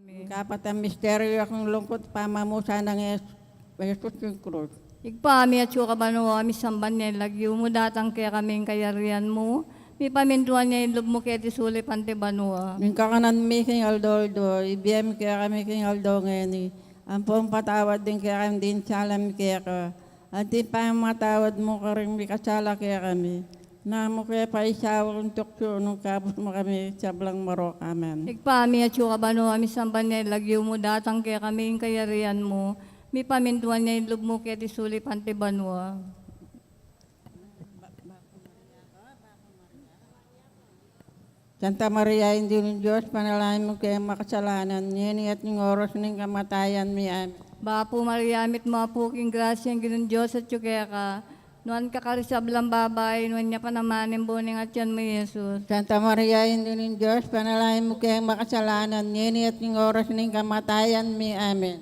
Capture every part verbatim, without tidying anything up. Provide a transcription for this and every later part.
Kapat a misteryu king lungkut, pamamusan nang Jes-, Jesus king krus. Ibpa mi, atsu ka banua, misamban ya ing lagyu mu, datang kekami ing kayarian mu, mipamintuan ya ing lub mu keti sulip anti banua. Ing kakanan mi king aldo-aldo, ibie mu kekami king aldo ngeni, ampon patawad mu kekami ding sala mi keka, anti ing pamamatawad mu karing mikasala kekami. E mu ke paisaul king tuksu, nune ikabus mu kami king sablang marok. Amen. Ibpa mi, atsu ka banua, misamban ya ing lagyu mu, datang kekami ing kayarian mu, mipamintuan ya ing lub mu keti sulip anti banua. Santa Maria, Indu ning Dios, ipanalangin mu keng makasalanan, ngeni at king oras ning kamatayan mi. Amen. Bapu Maria, mitmu ka pu king grasya, ing Ginung Dios atyu keka. Nuan ka karing sablang babai, nuan ya pa naman ing bunga ning atian mu, i Jesus. Santa Maria, Indu ning Dios, ipanalangin mu keng makasalanan, ngeni at king oras ning kamatayan mi. Amen.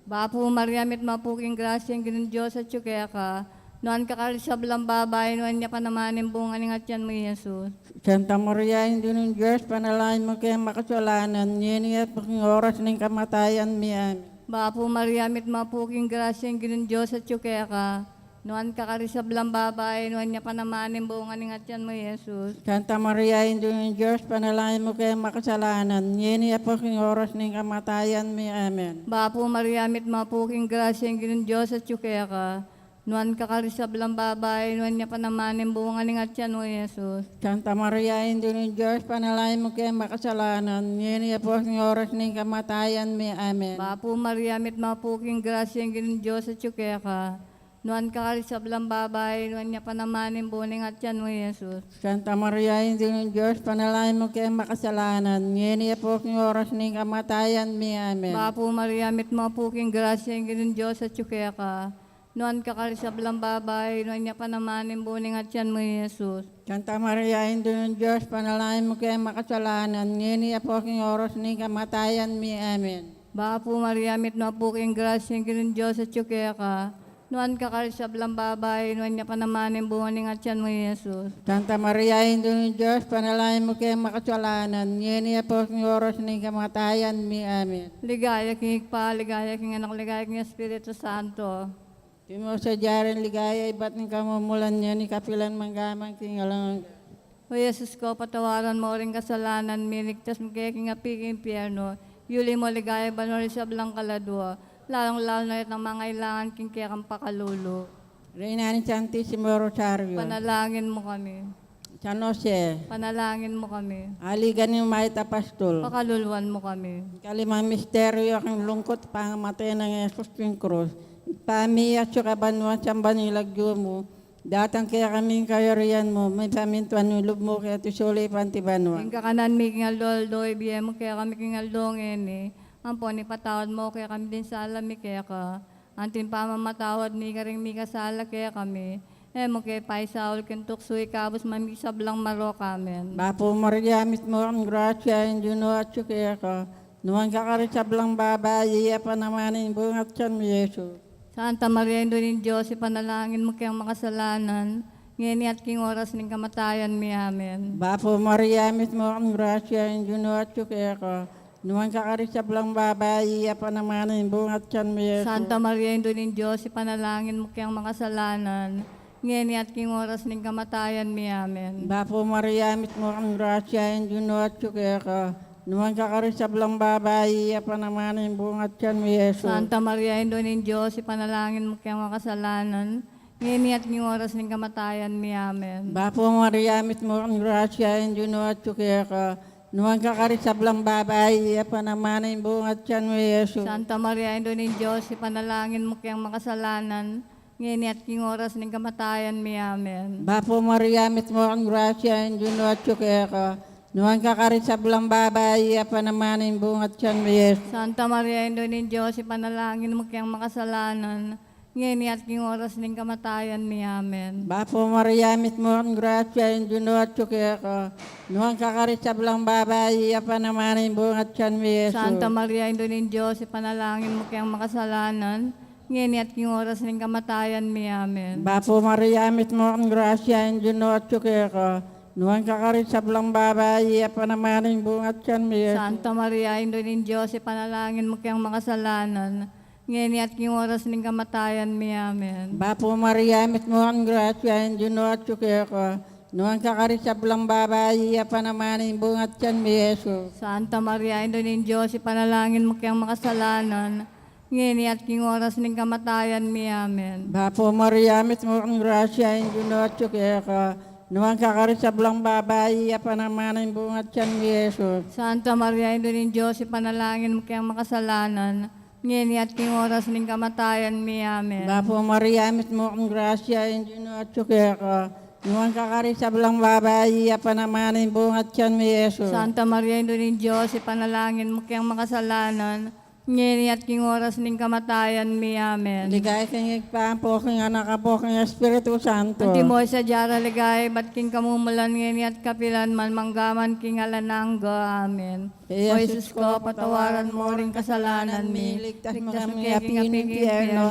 Bapu Maria, mitmu ka pu king grasya, ing Ginung Dios atyu keka. Nuan ka karing sablang babai, nuan ya pa naman ing bunga ning atian mu, i Jesus. Santa Maria, Indu ning Dios, ipanalangin mu keng makasalanan, ngeni at king oras ning kamatayan mi. Amen. Bapu Maria, mitmu ka pu king grasya, ing Ginung Dios atyu keka. Nuan ka karing sablang babai, nuan ya pa naman ing bunga ning atian mu, i Jesus. Santa Maria, Indu ning Dios, ipanalangin mu keng makasalanan, ngeni at king oras ning kamatayan mi. Amen. Bapu Maria, mitmu ka pu king grasya, ing Ginung Dios atyu keka. Nuan ka karing sablang babai, nuan ya pa naman ing bunga ning atian mu, i Jesus. Santa Maria, Indu ning Dios, ipanalangin mu keng makasalanan, ngeni at king oras ning kamatayan mi. Amen. Bapu Maria, mitmu ka pu king grasya, ing Ginung Dios atyu keka. Nuan ka karing sablang babai, nuan ya pa naman ing bunga ning atian mu, i Jesus. Santa Maria, Indu ning Dios, ipanalangin mu keng makasalanan, ngeni at king oras ning kamatayan mi. Amen. Bapu Maria, mitmu ka pu king grasya, ing Ginung Dios atyu keka. Nuan ka karing sablang babai, nuan ya pa naman ing bunga ning atian mu, i Jesus. Santa Maria, Indu ning Dios, ipanalangin mu keng makasalanan, ngeni at king oras ning kamatayan mi. Amen. Bapu Maria, mitmu ka pu king grasya, ing Ginung Dios atyu keka. Nuan ka karing sablang babai, nuan ya pa naman ing bunga ning atian mu, i Jesus. Santa Maria, Indu ning Dios, ipanalangin mu keng makasalanan, ngeni at king oras ning kamatayan mi. Amen. Ligaya king Ibpa, ligaya king Anak, ligaya king Espiritu Santo. Antimo sadya ring ligaya ibat ning kamumulan, ngeni, kapilan man, angga man king alang angga. O Jesus ku, patawaran mu ring kasalanan mi, iligtas mu kami king api king impyernu, yuli mu king ligaya banua ring sablang kaladua, lalung-lalu na retang mangailangan king kekang pakalulu. Reyna ning Santisimo Rosario. Ipanalangin mu kami. San Jose. Ipanalangin mu kami. Aligan ning mayap a pastul. Pakaluluan mu kami. Ing kalimang misteryu king lungkut, pangamate nang Jesus king krus. Ibpa mi, atsu ka banua, misamban ya ing lagyu mu, datang kekami ing kayarian mu, mipamintuan ing lub mu keti sulip anti banua. Ing kakanan mi king aldo-aldo, ibie mu kekami king aldo ngeni, ampon ipatawad mu kekami ding sala mi keka, anti ing pamamatawad mi karing mikasala kekami. E mu ke paisaul king tuksu, ikabus mu kami king sablang marok. Amen. Bapu Maria, mitmu ka king grasya, ing Ginu atyu keka. Nuan ka karing sablang babai, at iya pa naman ing bunga ning atian mu, i Jesus. Santa Maria, Indu ning Dios, ipanalangin mu keng makasalanan, ngeni at king oras ning kamatayan mi. Amen. Bapu Maria, mitmu ka king grasya, ing Ginu atyu keka. Nuan ka karing sablang babai, at iya pa naman ing bunga ning atian mu, i Jesus. Santa Maria, Indu ning Dios, ipanalangin mu keng makasalanan, ngeni at king oras ning kamatayan mi. Amen. Bapu Maria, mitmu ka king grasya, ing Ginu atyu keka. Nuan ka karing sablang babai, at iya pa naman ing bunga ning atian mu, i Jesus. Santa Maria, Indu ning Dios, ipanalangin mu keng makasalanan, ngeni at king oras ning kamatayan mi. Amen. Bapu Maria, mitmu ka king grasya, ing Ginu atyu keka. Nuan ka karing sablang babai, at iya pa naman ing bunga ning atian mu, i Jesus. Santa Maria, Indu ning Dios, ipanalangin mu keng makasalanan, ngeni at king oras ning kamatayan mi. Amen. Bapu Maria, mitmu ka king grasya, ing Ginu atyu keka. Nuan ka karing sablang babai, at iya pa naman ing bunga ning atian mu, i Jesus. Santa Maria, Indu ning Dios, ipanalangin mu keng makasalanan, ngeni at king oras ning kamatayan mi. Amen. Bapu Maria, mitmu ka king grasya, ing Ginu atyu keka. Nuan ka karing sablang babai, at iya pa naman ing bunga ning atian mu, i Jesus. Santa Maria, Indu ning Dios, ipanalangin mu keng makasalanan, ngeni at king oras ning kamatayan mi. Amen. Bapu Maria, mitmu ka king grasya, ing Ginu atyu keka. Nuan ka karing sablang babai, iya pa naman ing bunga ning tiyan mu, i Jesus. Santa Maria, Indu ning Dios, ipanalangin mu keng makasalanan, ngeni at king oras ning kamatayan mi. Amen. Bapu Maria, mitmu ka king grasya, ing Ginu atyu keka. Nuan ka karing sablang babai, iya pa naman ing bunga ning tiyan mu, i Jesus. Santa Maria, Indu ning Dios, ipanalangin mu keng makasalanan, ngeni at king oras ning kamatayan mi. Amen. Bapu Maria, mitmu ka king grasya, ing Ginu atyu keka. Nuan ka karing sablang babai, iya pa naman ing bunga ning tiyan mu, i Jesus. Santa Maria, Indu ning Dios, ipanalangin mu keng makasalanan, ngeni at king oras ning kamatayan mi. Amen. Bapu Maria, mitmu ka king grasya, ing Ginu atyu keka. Nuan ka karing sablang babai, iya pa naman ing bunga ning tiyan mu, i Jesus. Santa Maria, Indu ning Dios, ipanalangin mu keng makasalanan, ngeni at king oras ning kamatayan mi. Amen. Ligaya king Ibpa, ampo king Anak, ampo king Espiritu Santo. Antimo ing sadya ra ligaya ibat king kamumulan, ngeni at kapilan man, manggaman king alang angga. Amen. O Jesus ko, patawaran mu ring kasalanan mi, ligtas mu kami king api ning impyerno,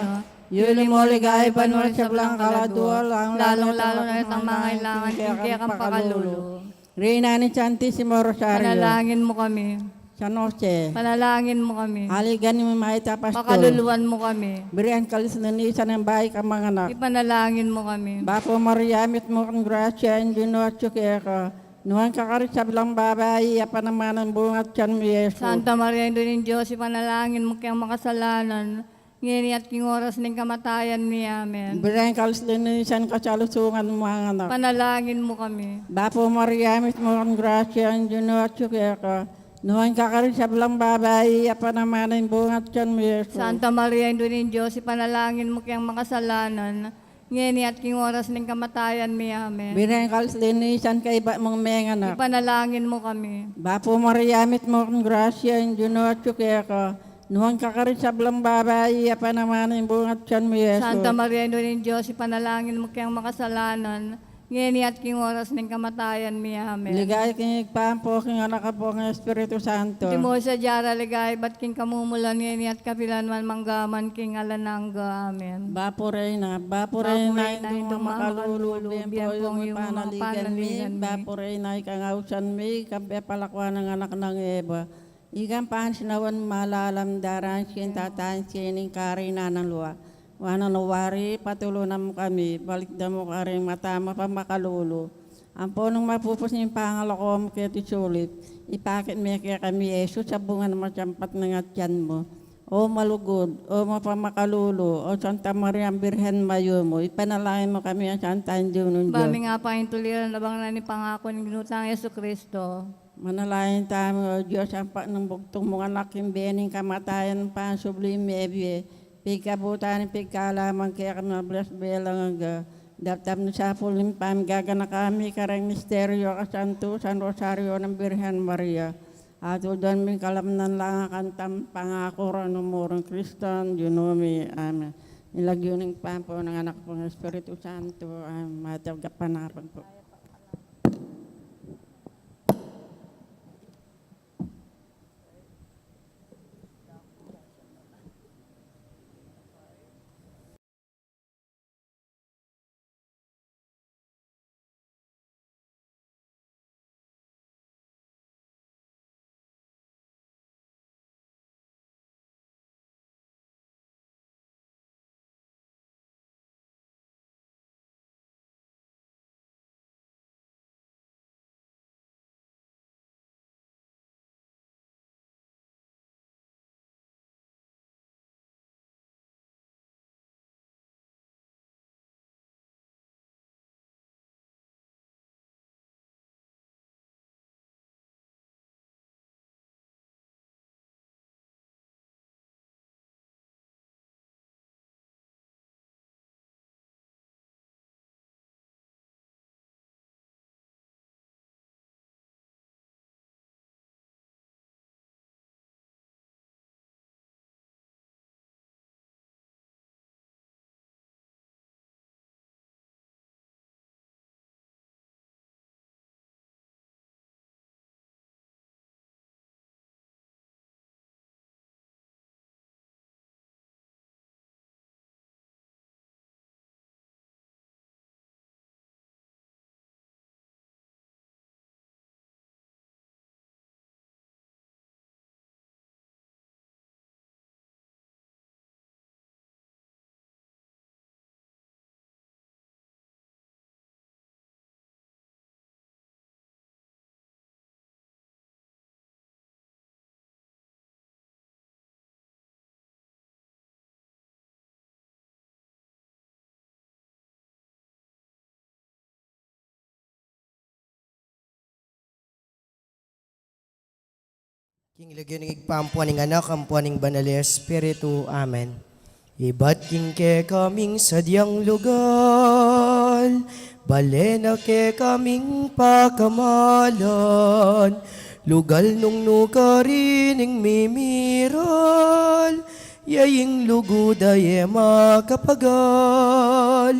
yuli mu king banua ing sablang kaladua, lalung-lalu na itang mangailangan king kekang pakalulu. Reyna ning Santisimo Rosario, ipanalangin mu kami. San Jose, ipanalangin mu kami. Aligan ning mayap a apostol, pakaluluan mu kami. Birhen ka king linisan ning bayu kang mga anak, ipanalangin mu kami. Bapu Maria, mitmu ka king grasya, ing Ginu atyu keka. Nuan ka karing sablang babai, iya pa naman ing bunga ning tiyan mu, i Jesus. Santa Maria, Indu ning Dios, ipanalangin mu keng makasalanan, ngeni at king oras ning kamatayan mi. Amen. Birhen ka king linisan ning kalusugan ning mga anak, ipanalangin mu kami. Bapu Maria, mitmu ka king grasya, ing Ginu atyu keka. Nuan ka karing sablang babai, iya pa naman ing bunga ning tiyan mu, i Jesus. Santa Maria, Indu ning Dios, ipanalangin mu keng makasalanan, ngeni at king oras ning kamatayan mi. Amen. Birhen ka king linisan ning kaybat mung menganak, ipanalangin mu kami. Bapu Maria, mitmu ka king grasya, ing Ginu atyu keka. Nuan ka karing sablang babai, iya pa naman ing bunga ning tiyan mu, i Jesus. Santa Maria, Indu ning Dios, ipanalangin mu keng makasalanan, ngeni at king oras ning kamatayan mi. Amen. Ligaya king Ibpa, ampo king Anak, ampo king Espiritu Santo. Antimo ing sadya ra ligaya ibat king kamumulan, ngeni at kapilan man, manggaman king alang angga. Amen. Bapu Reyna, Bapu Reyna, Indu ning makalulu, bie pu ing panaligan mi. Bapu Reyna, ikang ausan mi, ikang pepalakuan ning anak nang Eva. Ikang pansinawan malalam, darang sing tatang sing karin na nang lua. Wanan wari, patulunan mu kami, balikdan mu karing mata mu pamakalulu. Ampo nung mapupus ing pangalako mu keti sulip, ipakit me kekami i Jesus, a bunga ning masampat nang atian mu. O malugud, o mapamakalulu, o Santa Maria Birhen mayumu, ipanalangin mu kami a Santa Indu ning Dios. Ba ming apaintuliran, labang na ning pangaku ning Ginu tang Jesucristo. Manalangin tamu, O Dios, ampo nung bugtung mung Anak king bie ning kamatayan, pansubling mebie, pigkabutan ning pigkalaman kekami, mablasbela ngangga, daptan mu ing sapul ning pamiganaka mi kareng misteryu a kasantu, San Rosario nang Birhen Maria. Atuldan ming kalamnan lang a kantang pangaku ning Ginu ming Kristo, Ginu mi. Amen. Ing lagyu ning Ibpa, ampo ning Anak, ampo ning Espiritu Santo. Amen. Matag a panapag pu. King lagyu ning Ibpa, ampo ning Anak, ampo ning Banal a Espiritu. Amen. Ibat king kekaming sadyang lugal, bale na kekaming pakamalan, lugal nung nukarin ing mimiral, ya ing lugud a e makapagal,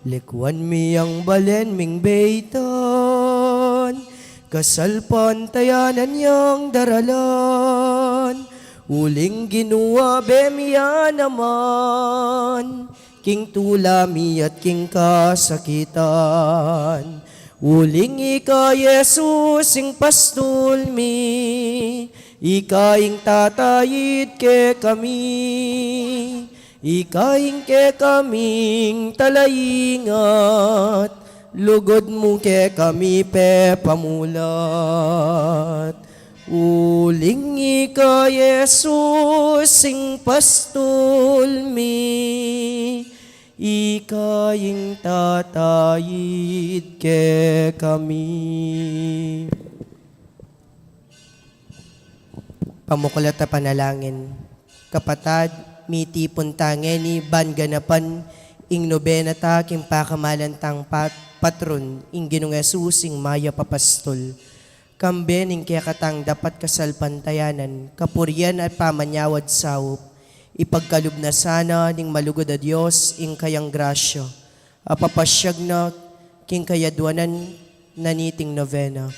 likuan mi yang balen ming beitan, kasalpantayanan yang daralan, uling Ginu, abe mi ya naman, king tula mi at king kasakitan. Uling ika, Jesus, ing pastul mi, ika ing tatayid kekami, ika ing kekaming talaingat, lugud mu kekami pepamulat. Uling ika, Jesus, ing pastul mi, ika ing tatayid kekami. Pamuklat a panalangin. Kapatad, mitipun ta ngeni ban ganapan ing nobena ta king pakamalan tang pat-, patron, ing Ginung Jesus, ing Mayap a Pastul. Kambe ning kekatang dapat kasalpantayanan, kapurian at pamanyawad saup, ipagkalub na sana ning malugud a Dios ing kayang grasya, a papasyag na king kayadwanan na niting novena.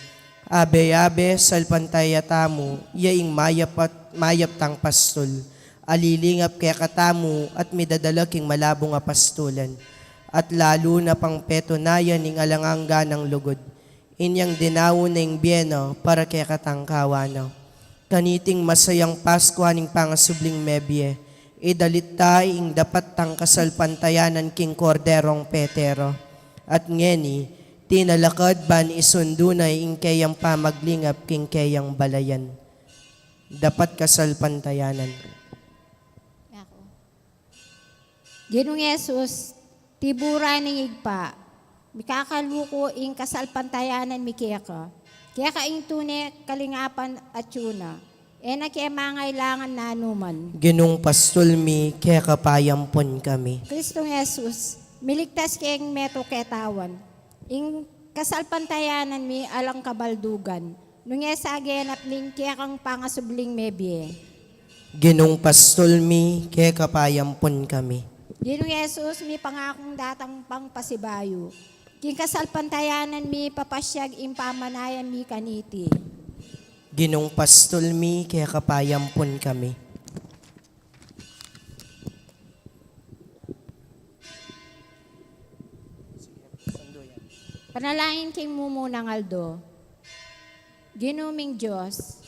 Abe-abe, salpantaya tamu ya ing mayap at, mayap tang pastul, a lilingap kekatamu at midadala king malabung a pastulan, at lalu na pang petunayan ing alang angga nang lugud. Inyang dinaun na ing bie na para kekatang kawan na. Kaniting masayang Paskua ning pangasubling mebie, idalit ta ing dapat tang kasalpantayanan king Korderong Petero. At ngeni, tinalakad ban isundu na ing keyang pamaglingap king keyang balayan. Dapat kasalpantayanan. Ako. Ginung Jesus, tiburan ning Ibpa, mikakaluku ing kasalpantayanan mi keka. Keka ing tune kalingapan at yuna. E na ke mangailangan nanuman. Ginung pastul mi, keka payampun kami. Kristong Jesus, miligtas keng meto ketawan. Ing kasalpantayanan mi alang kabaldugan, nung e sagenap ning kekang pangasubling mebie. Ginung pastul mi, keka payampun kami. Ginung Jesus, mipangakung datang pang pasibayu. King kasalpantayanan mi papasyag ing pamanayan mi kaniti. Ginung pastul mi, keka payampun kami. Panalangin king mumunang aldo. Ginu ming Dios,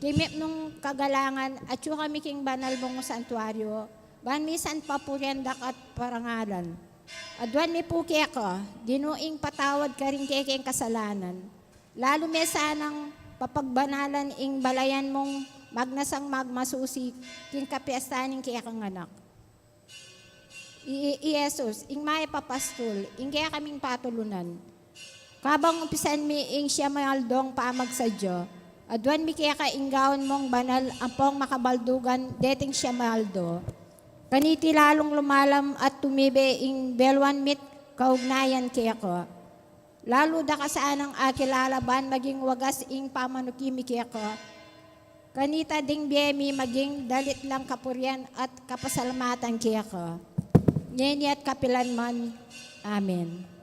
king mipnung kagalangan, atyu kami king banal mung santuario, ban misan papurian daka at parangalan. Aduan mi pu keka, Ginu, ing patawad karing kekeng kasalanan. Lalu me sanang papagbanalan ing balayan mung magnasang magmasusi king kapiestan ning kekang Anak. I, i Jesus, ing mayap a pastul, ing kekaming patulunan. Kabang umpisan mi ing siyam a aldong pamagsadya, aduan mi keka ing gawan mung banal ampong makabaldugan deting siyam a aldo. Kaniti lalung lumalam at tumibe ing beluan mit kaugnayan keka. Lalu da ka sanang akilala ban maging wagas ing pamanuki mi keka. Kanita ding bie mi maging dalit lang kapurian at kapasalamatan keka, ngeni at kapilan man. Amen.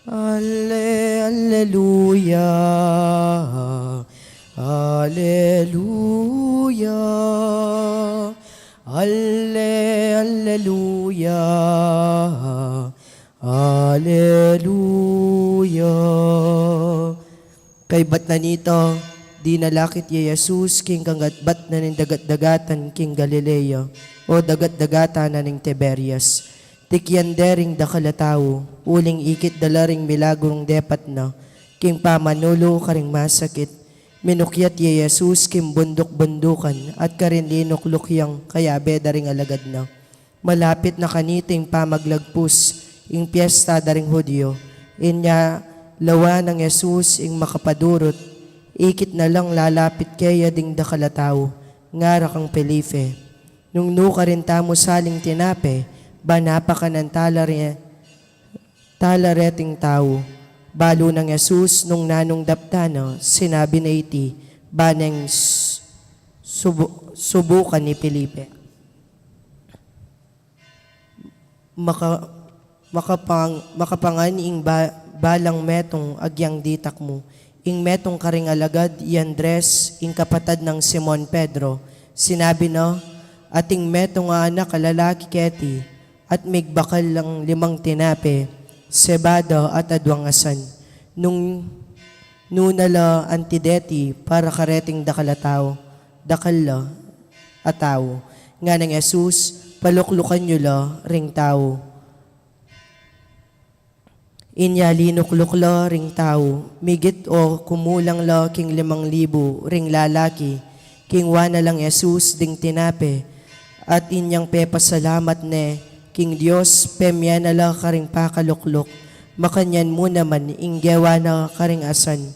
Ale, aleluya, aleluya, ale, aleluya, aleluya. Kaybat na nita, dinalakit ya i Jesus king kagatbat na ning dagat-dagatan king Galilea, o dagat-dagatan na ning Tiberias. Tikyan de ring dakal a tau, uling ikit da la ring milagrung depat na, king pamanulu karing masakit. Minukyat ya i Jesus king bunduk-bundukan, at karin linukluk yang kayabe da ring alagad na. Malapit na kanita ing pamaglagpus, ing piesta da ring Judio. Inya lawan nang Jesus ing makapadurut, ikit na lang lalapit keya ding dakal a tau, ngara kang Felipe, "Nung nu karin tamu saling tinape, ban apakanan tala re-, tala reting tau?" Balu nang Jesus, nung nanung daptan na, sinabi na iti, ban neng s-, subu-, subukan i Felipe. Maka-, makapang-, makapangan ing ba-, balang metung agyang ditak mu. Ing metung karing alagad, i Andres, ing kapatad nang Simon Pedro, sinabi na, "Ating metung a anak a lalaki keti, at migbakal lang limang tinape, sebada at aduang asan. Nung nu na la anti deti para kareting dakal a tau, dakal la a tau?" Nganang Jesus, "Paluklukan yu la ring tau." Inya linukluk la ring tau, migit o kumulang la king limang libu ring lalaki. Kingwa na lang Jesus ding tinape, at inyang pepasalamat ne king Dios, pemie na la karing pakalukluk. Makanyan mu naman ing gewa na karing asan.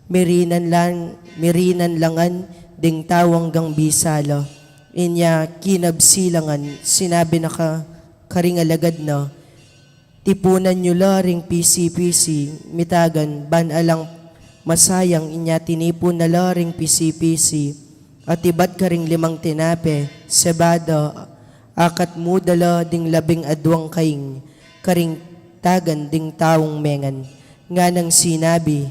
Mirinan lang, mirinan la ngan ding tau anggang bisa la. Inya kinabsi la ngan, sinabi na ka-, karing alagad na, "Tipunan yu la ring pisi-pisi, mitagan, ban alang masayang." Inya tinipun na la ring pisi-pisi, at ibat karing limang tinape, sebada, akat mu da la ding labing aduang kaing, karing tagan ding taung mengan. Nganang sinabi,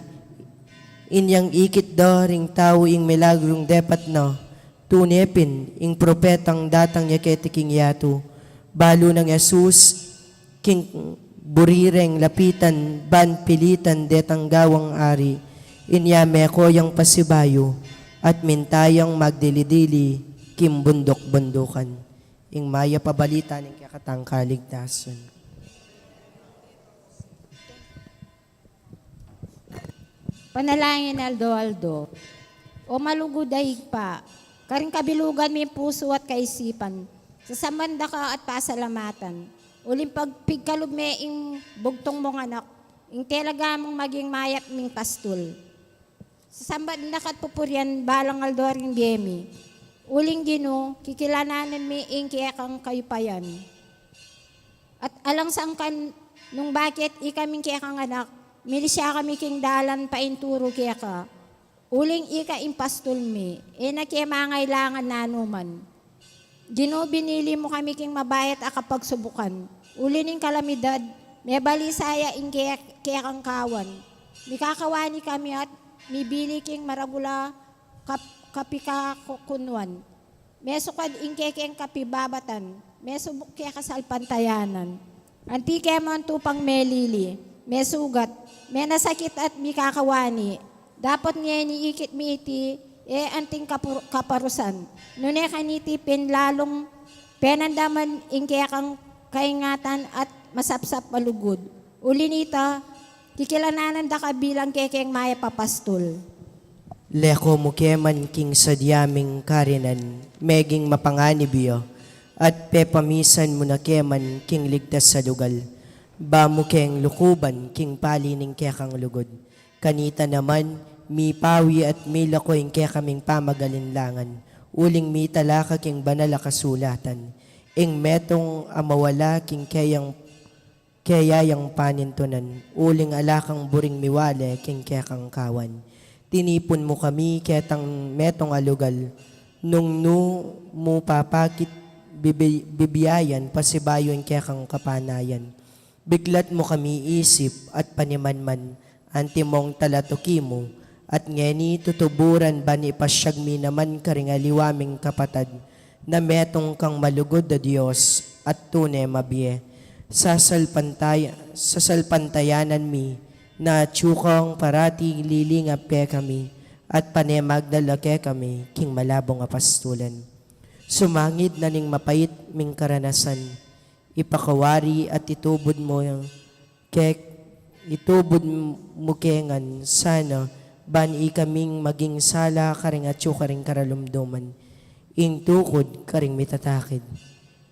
inyang ikit da ring tau ing milagrung depat na, "Tune pin, ing propetang datang ya keti king yatu." Balu nang Jesus, king buri reng lapitan, ban pilitan detang gawang ari, inya meko yang pasibayu, at minta yang magdili-dili king bunduk-bundukan. Ing mayap a balita ning kekatang kaligtasan. Panalangin aldo-aldo. O malugud a Ibpa, karing kabilugan ming pusu at kaisipan, sasamban da ka at pasalamatan. Uling pag-, pigkalub me ing bugtung mung anak, ing talaga mung maging mayap ming pastul. Sasamban da ka at pupurian balang aldo ring bie mi. Uling Ginu, kikilananan mi ing kekang kayupayan. At alang sangkan nung bakit ika ming kekang anak, milis ya kami king dalan painturu keka. Uling ika ing pastul mi, e na ke mangailangan nanu man. Ginu, binili mu kami king mabayat a kapagsubukan. Uli ning kalamidad, mebalisa ya ing ke-, kekang kawan. Mikakawani kami at mibili king maragul a kap-, kapikakukunuan. Mesukad ing kekeng kapibabatan, mesubuk ke kasalpantayanan. Anti ke mu antu pang melili, mesugat, menasakit at mikakawani. Dapot ngeni ikit mi iti, e anting kapur-, kaparusan. Nune kaniti pin lalung penandaman ing kekang kaingatan at masapsap a lugud. Uli nita, kikilananan da ka bilang kekeng mayap a pastul. Leko mu ke man king sadya ming karinan, meging mapanganib ya, at pepamisan mu na ke man king ligtas a lugal, ba mu keng lukuban king pali ning kekang lugud. Kanita naman, mipawi at milako ing kekaming pamagalinlangan, uling mitala ka king banal a kasulatan. Ing metung a mawala king keyang kaya yang panintunan, uling ala kang buring miwale king kekang kawan. Tinipun mu kami ketang metung a lugal, nung nu mu papakit bibi-, bibiayan pasibayu ing kekang kapanayan. Biklat mu kami isip at panimanman, antimong talatuki mu, at ngeni tutuburan ban ipasyag mi naman karing aliwa ming kapatad, na metung kang malugud a Dios at tune mabie. Sasalpantay-, sasalpantayanan mi, na atyu kang parati lilingap kekami, at panemagdala kekami, king malabung a pastulan. Sumangid na ning mapait ming karanasan, ipakawari at itubud mu kek, itubud mu kengan sana, ban ikaming maging sala karing atyu karing karalumduman, ing tukud karing mitatakid,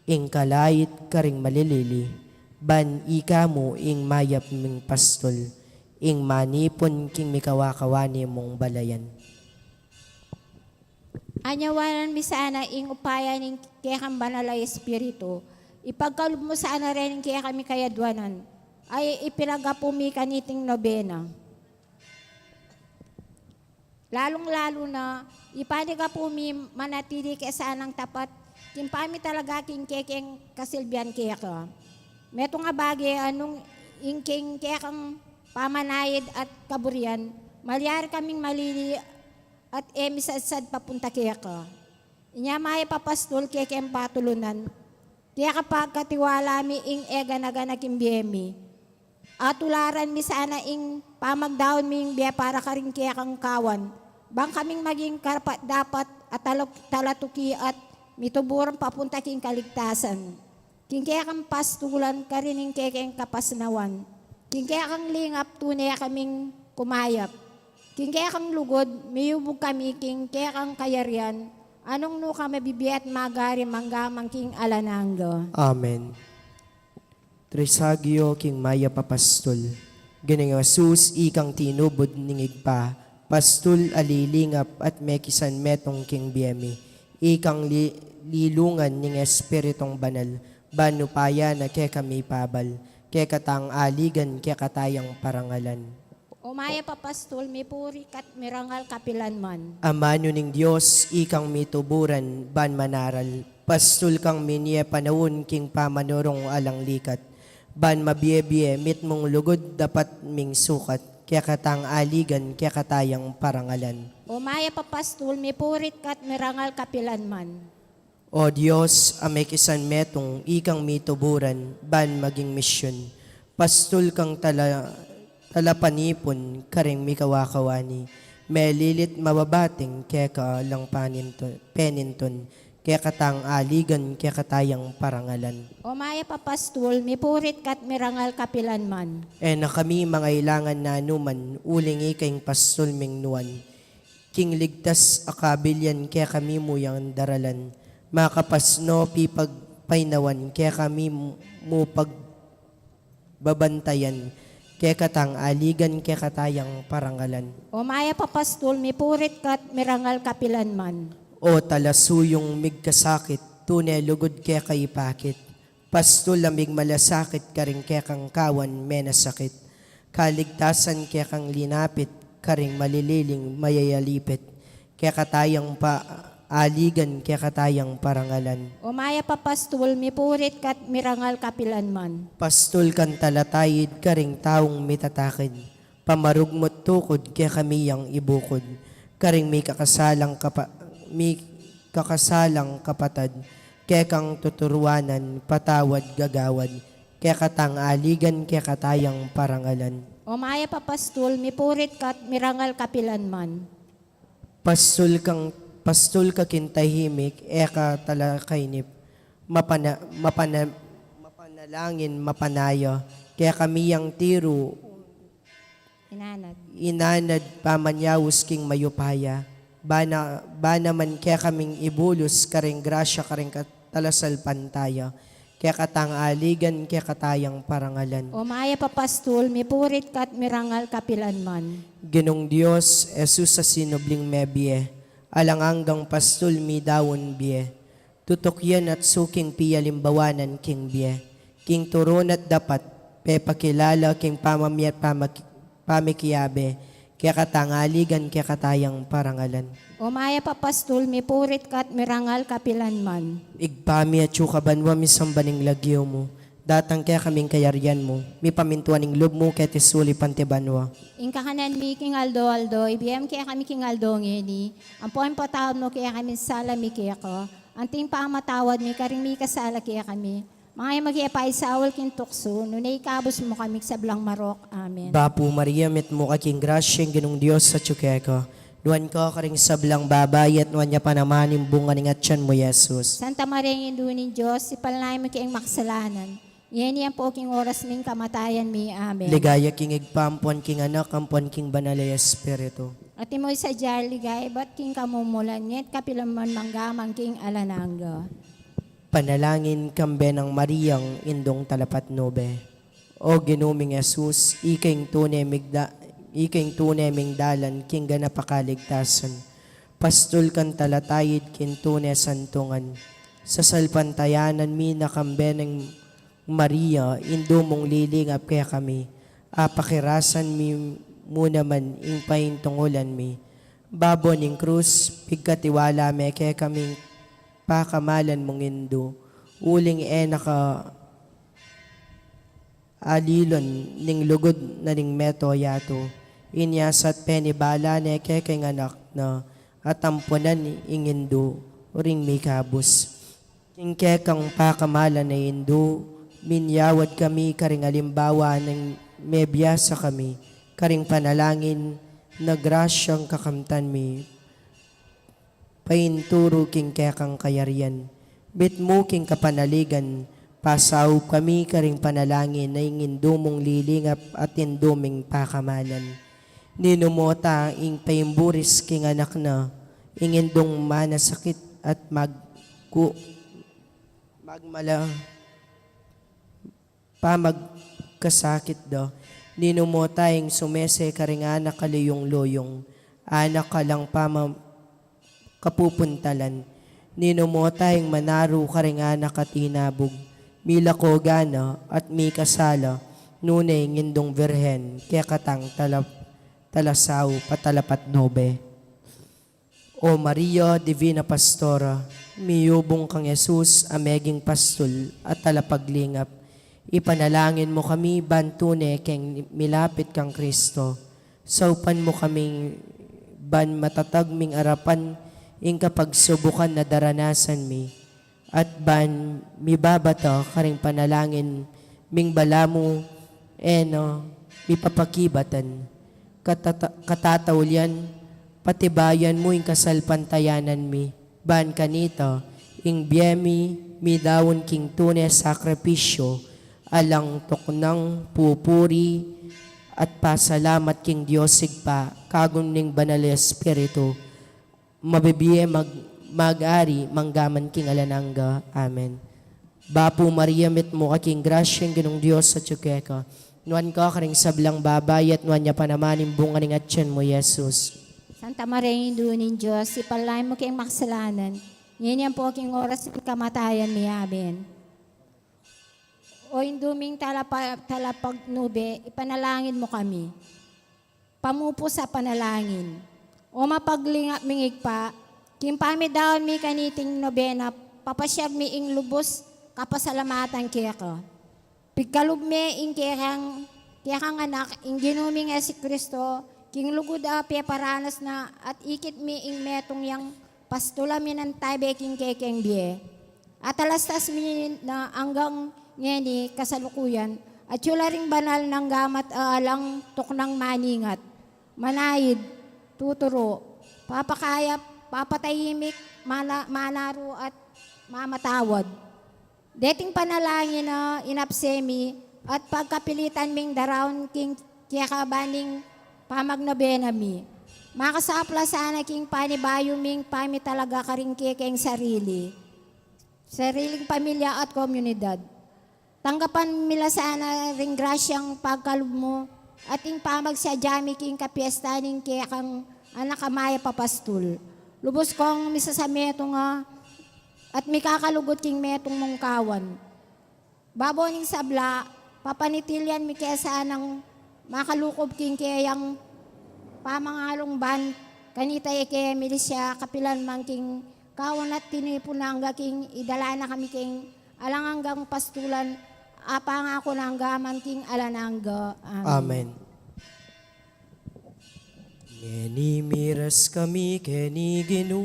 ing kalait karing malilili, ban ika mu ing mayap ming pastul, ing manipun king mikawakawani mung balayan. Anyawanan mi sana ing upaya ning kekang Banal a Espiritu. Ipagkalub mu sana rin ing kekami kayadwanan, ay ipinagapu mi kaniting nobena. Lalung-lalu na, ipanigapu mi manatili ke sanang tapat, king pamitalaga king kekeng kasilbian keka. Metung a bage a nung ing king kekang pamanaid at kaburian, malyari kaming malili at e misadsad papunta keka. Inya mayap a pastul kekeng patulunan, keka pagkatiwala mi ing e gana-gana king bie mi. Atularan mi sana ing pamagdaun ming bie para karing kekang kawan, bang kaming maging karapat-dapat at taluk-, talatuki at mituburan papunta king kaligtasan. King kekang pastulan karin ing kekeng kapasnawan. King kekang lingap tune kaming kumayap. King kekang lugud, miyubug kami king kekang kayarian, a nung nu ka mabibie at magari mangga man king alang angga. Amen. Tresagio king mayap a pastul. Ginung Jesus, ikang tinubud ning Ibpa, pastul a lilingap at mekisan metung king bie mi. Ikang li-, lilungan ning Espiritung Banal, ban upaya na kekami pabal, keka tang aligan, keka tayang parangalan. O mayap a pastul, mipuri ka't mirangal kapilanman. Amanu ning Dios, ikang mituburan ban manaral, pastul kang minie panaun king pamanurung alang likat, ban mabie-bie mitmung lugud dapat ming sukat, keka tang aligan, keka tayang parangalan. O mayap a pastul, mipuri ka't mirangal kapilanman. O Dios, a mekisan metung, ikang mituburan ban maging misyun, pastul kang tala-, talapanipun karing mikawakawani, melilit mababating keka lang panintu-, penintun, keka tang aligan, keka tayang parangalan. O mayap a pastul, mipuri ka't mirangal kapilanman. E na kami mangailangan nanuman, uling ika ing pastul ming nuan. King ligtas a kabilian kekami mu yang daralan, makapasno pipagpainawan kekami mu pagbabantayan, keka tang aligan, keka tayang parangalan. O mayap a pastul, mipuri ka't mirangal kapilanman. O talasuyung migkasakit, tune lugud keka ipakit. Pastul a migmalasakit karing kekang kawan menasakit. Kaligtasan kekang linapit karing malililing mayayalipit. Keka tayang pa-, aligan, keka tayang parangalan. O mayap a pastul, mipuri ka't mirangal kapilanman. Pastul kang talataid karing taung mitatakid. Pamarugmut tukud kekami yang ibukud, karing mikakasalang kapa-, mikakasalang kapatad, kekang tuturuanan, patawad, gagawad, keka tang aligan, keka tayang parangalan. O mayap a pastul, mipuri ka't mirangal kapilanman. Pastul kang, pastul ka king tahimik, e ka talakainip, mapana-, mapana-, mapanalangin, mapanaya, kekami yang tiru, inanad, inanad pamanyaus king mayupaya, bana, bana man kekaming ibulus karing grasya karing katalasalpantaya, keka tang aligan, keka tayang parangalan. O mayap a pastul, mipuri ka't mirangal kapilanman. Ginung Dios, Jesus a sinubling mebie, alang anggang pastul midaun bie, tutukyan at suking pialimbawanan king bie, king turun at dapat, pepakilala king pamamie at pamak-, pamikiabe, keka tang aligan, keka tayang parangalan. O mayap a pastul, mipuri ka't mirangal kapilanman. Ibpa mi, atsu ka banua, misamban ing lagyu mu, Datang kekami ing kayarian mu, mipamintuan ing lub mu keti sulip anti banua. Ing kakanan mi king aldo-aldo, ibie mu kekami king aldo ngeni, ampo ing patawad mu kekami ing sala mi keka, anti ing pamamatawad mi karing mikasala kekami. Manga e mu ke paisaul king tuksu, nune ikabus mu kami king sablang marok. Amen. Bapu Maria, mitmu ka king grasya, ing Ginung Dios atyu keka. Nuan ka karing sablang babai, at nuan ya pa naman ing bunga ning atyan mu, Jesus. Santa Maria, Indu ning Dios, ipanalangin mu keng makasalanan, ngeni ampo king oras ning kamatayan mi. Amen. Ligaya king Ibpa, ampon king Anak, ampon king Banal a Espiritu. Antimo ing sadya a ligaya ibat king kamumulan, ngeni at kapilan man, mangga man king alang angga. Panalangin kambe nang Mariang Indung Talapatnube. O Ginu ming Jesus, ika ing tune migda-, ika ing tune ming dalan king ganap a kaligtasan. Pastul kang talatayid king tune santungan. Sasalpantayanan mi na kambe nang Maria, Indu mung lilingap kekami, apakirasan mi mu naman ing paintungulan mi. Babo ning krus, pigkatiwala me kekami ing pakamalan mung Indu, uling e na ka alilon ning lugud na ning meto yatu. Inya sa't penibala ne keka ing anak na, at ampunan ing Indu, uring mikabus. King kekang pakamalan a Indu, minyawad kami karing alimbawa nang mebiasa kami, karing panalangin na grasyang kakamtan mi painturu king kekang kayarian. Mitmu king kapanaligan, pasaup kami karing panalangin na ing Indu mung lilingap at Indu ming pakamalan. Ninumota ing paimburis king anak na, ing Indung manasakit at magku-, magmala, pamagkasakit da. Ninumota ing sumese karing anak a luyung-luyung, anak a alang pama-, kapupuntalan. Ninumota ing manaru karing anak a tinabug, milako gana at mikasala, nune ing Indung Virgen, kekatang tala-, talasaup at talapatnube. O Maria, Divina Pastora, miyubung kang Jesus a meging pastul at talapaglingap, ipanalangin mu kami ban tune keng milapit kang Kristo. Saupan mu kami ban matatag ming arapan ing kapagsubukan a daranasan mi, at ban mibabata karing panalangin ming balamu e na mipapakibatan. Katata-, katataulian, patibayan mu ing kasalpantayanan mi, ban kanita, ing bie mi midaun king tune sakripisyu, alang tuknang pupuri at pasalamat king Dios Ibpa, kagum ning Banal a Espiritu, mabibie mag-, mag-ari, mangga man king alang angga. Amen. Bapu Maria, mitmu ka king grasya, ing Ginung Dios atyu keka. Nuan ka karing sablang babai, at nuan ya pa naman ing bunga ning atyan mu, Jesus. Santa Maria, Indu ning Dios, ipanalangin mu keng makasalanan, ngeni ampo king oras ning kamatayan mi. Amen. O Indu ming talapa-, talapatnube, ipanalangin mu kami. Pamupus a panalangin. O mapaglingap ming Ibpa, king pamidaun mi kaniting nobena, papasyag mi ing lubus kapasalamatan keka. Pigkalub me ing kekang, kekang Anak, ing Ginu ming Jesucristo, king lugud a peparanas na, at ikit mi ing metung yang pastula minantabe king kekeng bie. Atalastas mi na anggang ngeni kasalukuyan, atyu la ring banal nang gamat a alang tuknang maningat, manaid, tuturu, papakayap, papatahimik, mana-, manaru at mamatawad. Deting panalangin a inapse mi at pagkapilitan ming daraun king kekaban ning pamagnobena mi, makasaup la sana king panibayu ming pamitalaga karing kekeng sarili, sariling pamilya at komunidad. Tanggapan mi la sana ring grasyang pagkalub mu at ing pamagsadya mi king kapiesta ning kekang Anak a mayap a pastul. Lubus kong misasametung a at mikakalugud king metung mung kawan. Babo ning sabla, papanitilyan mi ke sanang makalukub king keyang pamangalung ban kanita e ke milisya kapilan man king kawan at tinipun na angga king idala na kami king alang anggang pastulan Apang aku nang gaman king alang angga. Amen. Amen. Ngeni miras kami keni Ginu,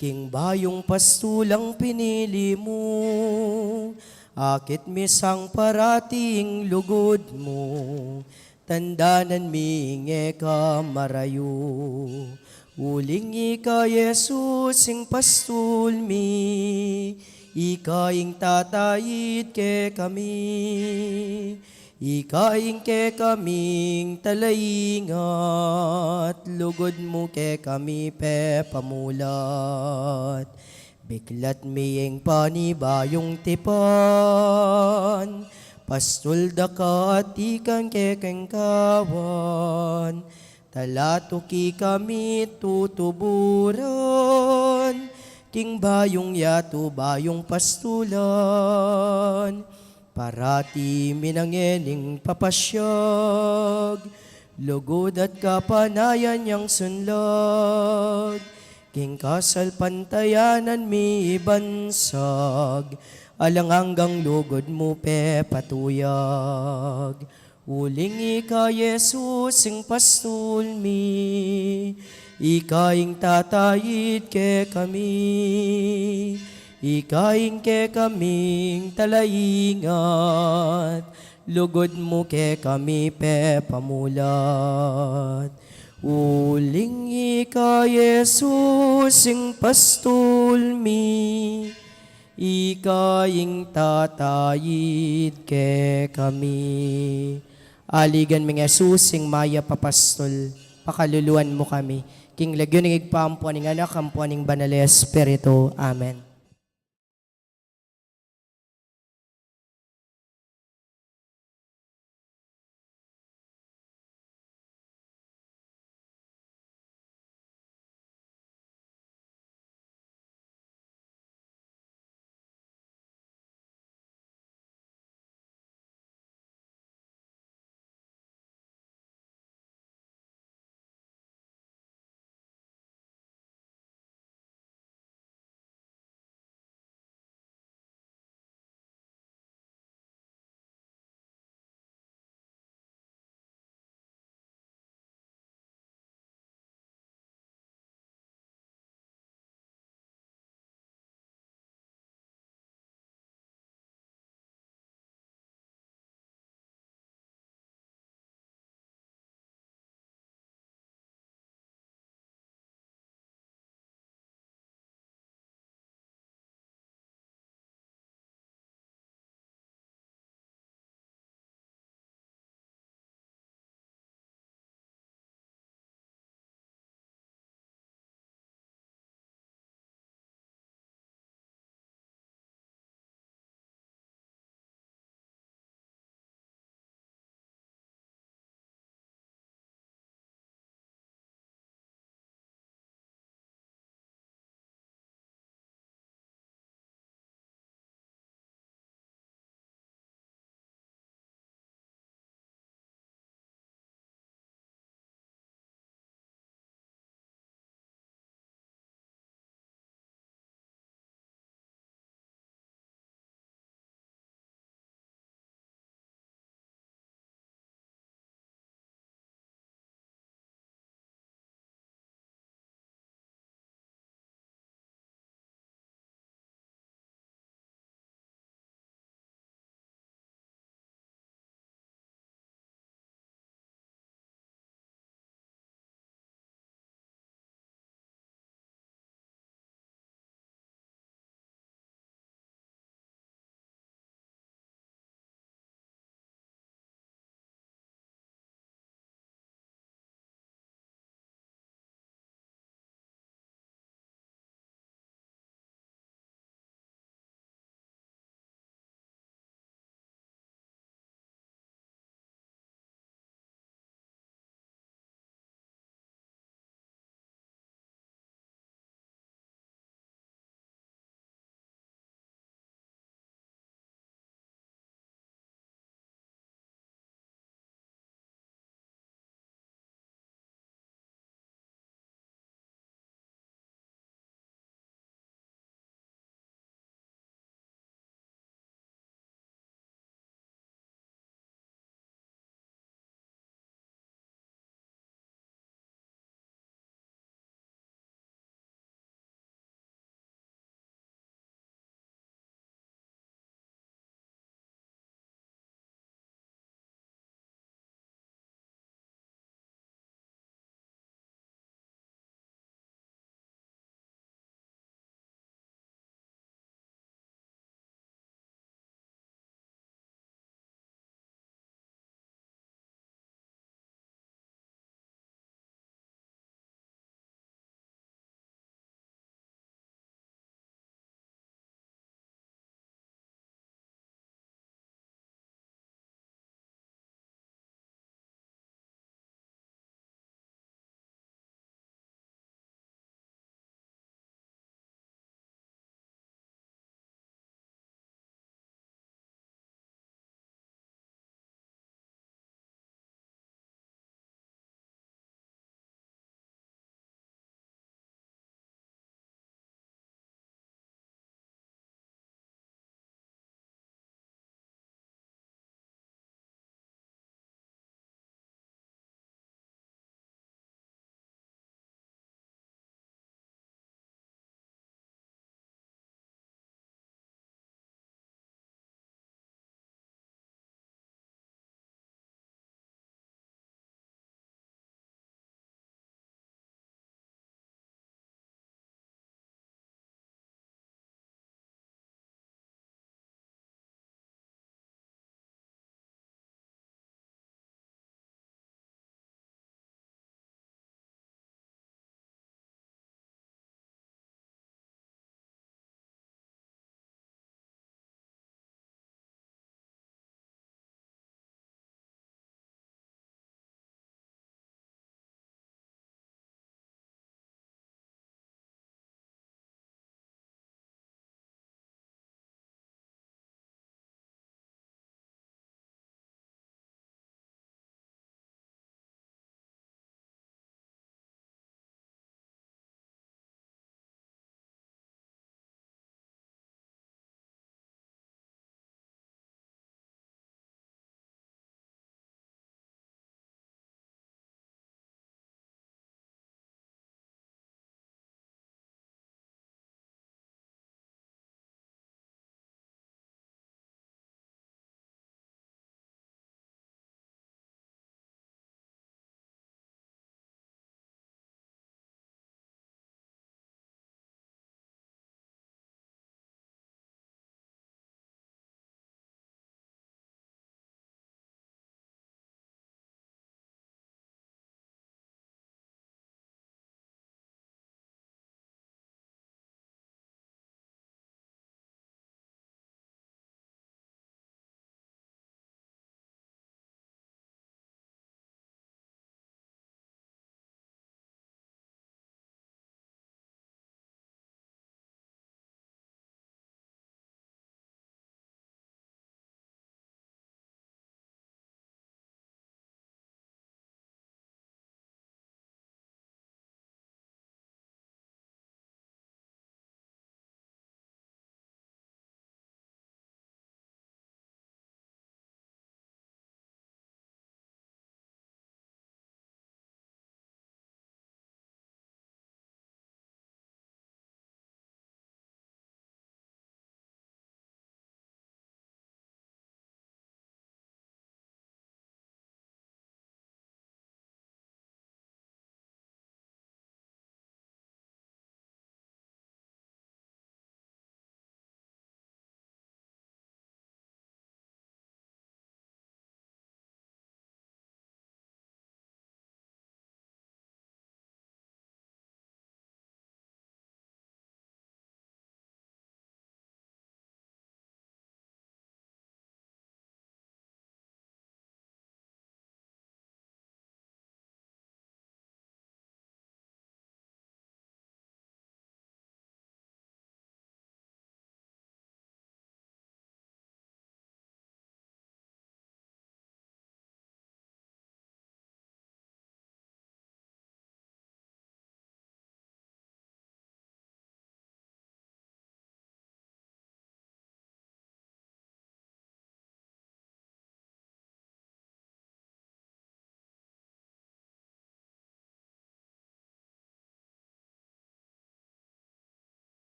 king bayung pastulang pinili mu, akit mi sang parati ing lugud mu, tandanan mi ing e ka marayu. Uling ika Jesus ing pastul mi, ika ing tatayid kekami, ika ing kekaming talaingat, lugud mu kekami pepamulat. Biklat mi ing panibayung tipan, pastul da ka at ikang kekeng kawan, talatuki kami tutuburan, king bayung yatu bayung pastulan, parati mi nang ngening papasyag, lugud at kapanayan yang sunlag, king kasalpantayanan mi ibansag, alang anggang lugud mu pepatuyag. Uling ika Jesus ing pastul mi, ika ing tatayid kekami, ika ing kekaming talaingat, lugud mu kekami pepamulat. Uling ika Jesus ing pastul mi, ika ing tatayid kekami. Aligan mi ngan Jesus ing mayap a pastul, pakaluluan mu kami. King lagyu ning Ibpa, ampo ning Anak, ampo ning Banal a Espiritu. Amen.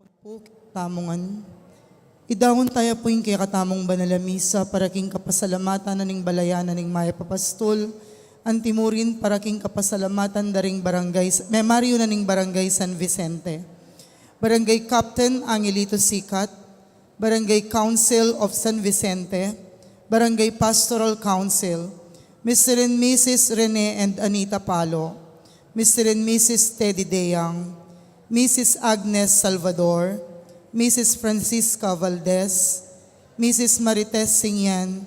Pu, tamu ngan. Idaun taya pu ing kekatamung banal a misa para king kapasalamatan na ning balayan na ning Mayap a Pastul, antimurin para king kapasalamatan da ring barangay, memaryo na ning Barangay San Vicente. Barangay Captain Angelito Sicat, Barangay Council of San Vicente, Barangay Pastoral Council, Mister and Missus Rene and Anita Palo, Mister and Missus Teddy Deyang, Missus Agnes Salvador, Missus Francisca Valdez, Missus Marites Singyan,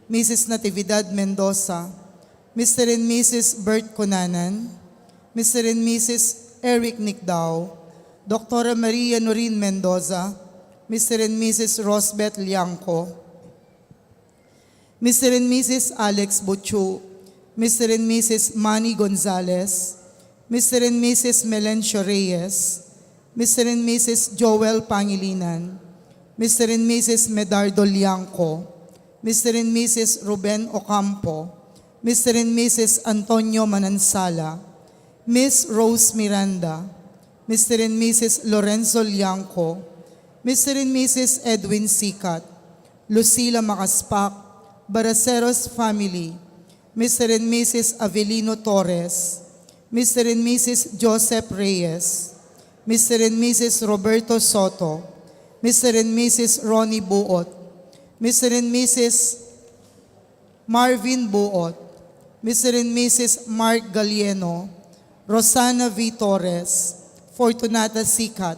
Missus Natividad Mendoza, Mister and Missus Bert Cunanan, Mister and Missus Eric Nicdao, Doktora Maria Norin Mendoza, Mister and Missus Rosbeth Liangco, Mister and Missus Alex Buchu, Mister and Missus Manny Gonzalez, Mister and Missus Melencio Reyes, Mister and Missus Joel Pangilinan, Mister and Missus Medardo Liangco, Mister and Missus Ruben Ocampo, Mister and Missus Antonio Manansala, Miss Rose Miranda, Mister and Missus Lorenzo Liangco, Mister and Missus Edwin Sicat, Lucila Macaspac, Baraceros family, Mister and Missus Avelino Torres, Mister and Missus Joseph Reyes, Mister and Missus Roberto Soto, Mister and Missus Ronnie Buot, Mister and Missus Marvin Buot, Mister and Missus Mark Galieno, Rosana V Torres, Fortunata Sicat,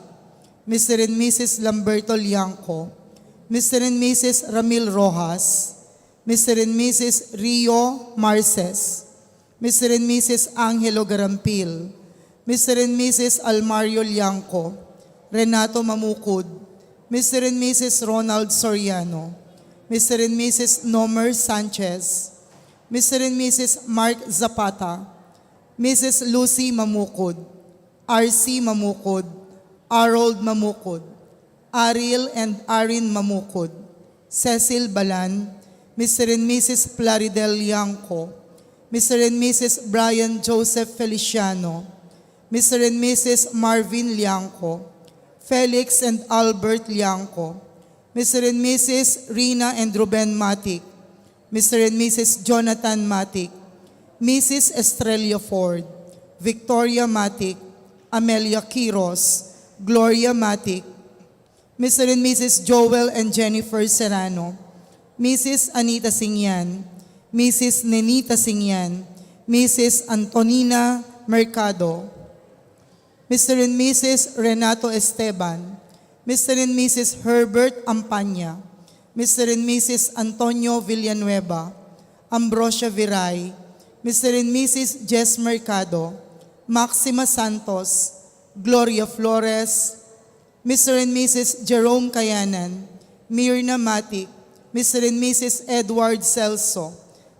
Mister and Missus Lamberto Liangco, Mister and Missus Ramil Rojas, Mister and Missus Rio Marces, Mister and Missus Angelo Garampil, Mister and Missus Almario Liangco, Renato Mamukud, Mister and Missus Ronald Soriano, Mister and Missus Nomer Sanchez, Mister and Missus Mark Zapata, Missus Lucy Mamukud, R C Mamukud, Harold Mamukud, Ariel and Arin Mamukud, Cecil Balan, Mister and Missus Plaridel Liangco, Mister and Missus Brian Joseph Feliciano, Mister and Missus Marvin Liangco, Felix and Albert Liangco, Mister and Missus Rina and Ruben Matic, Mister and Missus Jonathan Matic, Missus Estrella Ford, Victoria Matic, Amelia Quiros, Gloria Matic, Mister and Missus Joel and Jennifer Serrano, Missus Anita Singyan, Missus Nenita Singyan, Missus Antonina Mercado, Mister and Missus Renato Esteban, Mister and Missus Herbert Ampanya, Mister and Missus Antonio Villanueva, Ambrosia Viray, Mister and Missus Jess Mercado, Maxima Santos, Gloria Flores, Mister and Missus Jerome Kayanan, Mirna Matic, Mister and Missus Edward Celso,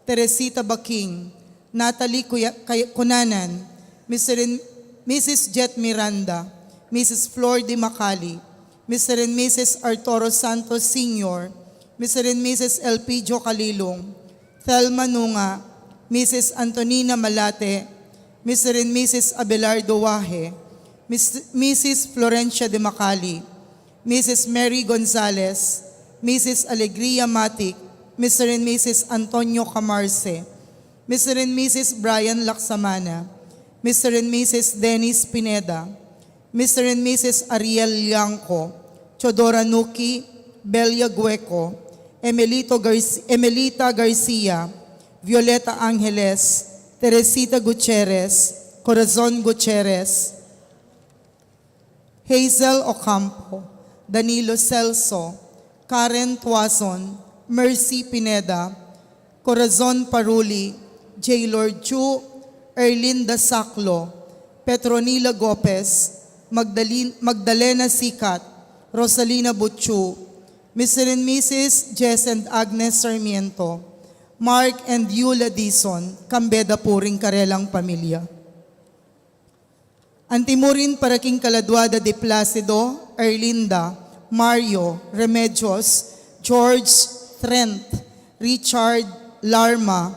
Teresita Baking, Natalie Kuya-, Kay-, Cunanan, Mister and Missus Jet Miranda, Missus Flor de Macali, Mister and Missus Arturo Santos Senior, Mister and Missus Elpidio Calilung, Thelma Nunga, Missus Antonina Malate, Mister and Missus Abelardo Wahe, Mis-, Missus Florencia de Macali, Missus Mary Gonzalez, Missus Alegria Matic, Mister and Missus Antonio Camarce, Mister and Missus Brian Laksamana, Mister and Missus Dennis Pineda, Mister and Missus Ariel Liangco, Teodora Nuki, Belia Gueco, Emelito Garci-, Emelita Garcia, Violeta Angeles, Teresita Gutierrez, Corazon Gutierrez, Hazel Ocampo, Danilo Celso, Karen Tuason, Mercy Pineda, Corazon Paruli, Jaylord Chu, Erlinda Saclo, Petronila Gopez, Magdalin-, Magdalena Sicat, Rosalina Butchu, Mister and Missus Jess and Agnes Sarmiento, Mark and Yula Dizon, kambe da pu ring karelang pamilya. Antimurin para king kaladua da Di Placido, Erlinda, Mario, Remedios, George, Trent, Richard, Larma,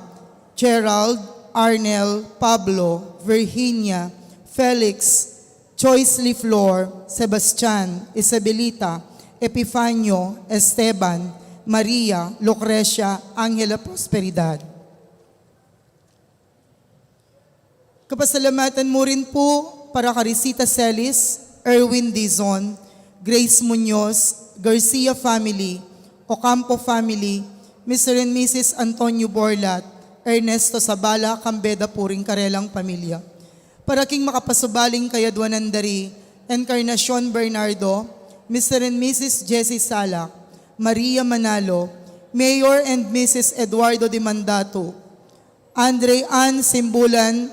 Gerald, Arnel, Pablo, Virginia, Felix, Joyce Liflor, Sebastian, Isabelita, Epifanio, Esteban, Maria, Lucrecia, Angela Prosperidad. Kapasalamatan mu rin pu para ka Risita Celis, Erwin Dizon, Grace Muñoz, Garcia family, Ocampo family, Mister and Missus Antonio Borlat, Ernesto Sabala, kambe da pu ring karelang pamilya. Para king makapasubaling kayadwanan da ri Encarnacion Bernardo, Mister and Missus Jessie Salak, Maria Manalo, Mayor and Missus Eduardo Dimandatu, Andre Ann Simbulan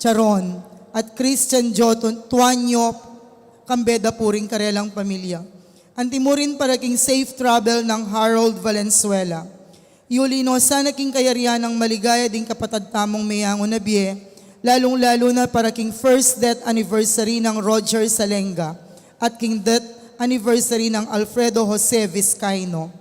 Charon, at Christian Jo Tun-, Tuanyo, kambe da pu ring karelang pamilya. Anti mu rin para king safe travel nang Harold Valenzuela. Yuli no sana king kayarian nang maligaya ding kapatad tamung meyangu na bie, lalung-lalu na para king first death anniversary nang Roger Salenga at king death anniversary nang Alfredo Jose Vizcaino.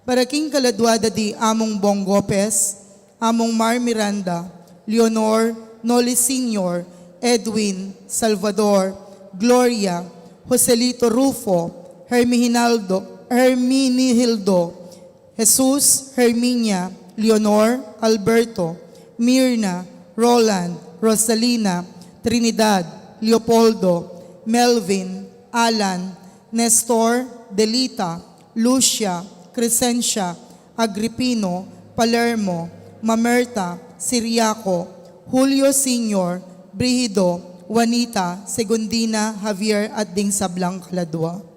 Para king kaladwa da di Among Bong Gopez, Among Mar Miranda, Leonor, Noli Senior, Edwin, Salvador, Gloria, Joselito Rufo, Herminaldo, Herminihildo, Jesus, Herminia, Leonor, Alberto, Mirna, Roland, Rosalina, Trinidad, Leopoldo, Melvin, Alan, Nestor, Delita, Lucia, Crescencia, Agripino, Palermo, Mamerta, Siriaco, Julio Senior, Brigido, Juanita, Segundina, Javier, at ding sablang kaladwa.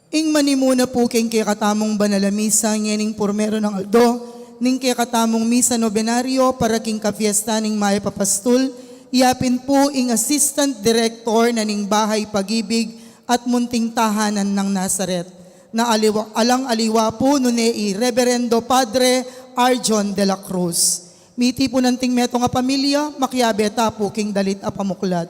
Ing manimuna pu king kekatamung banal a misa ngening purmeru nang aldo ning kekatamung misa nobenario para king kapiesta ning Mayap a Pastul, iya pin pu ing Assistant Director na ning Bahay Pag-ibig at Munting Tahanan nang Nazaret, na aliwa, alang aliwa pu nune i Reberendo Padre Arjon de la Cruz. Miti pu nanting metung a pamilya, makiabe ta pu king dalit a pamuklat.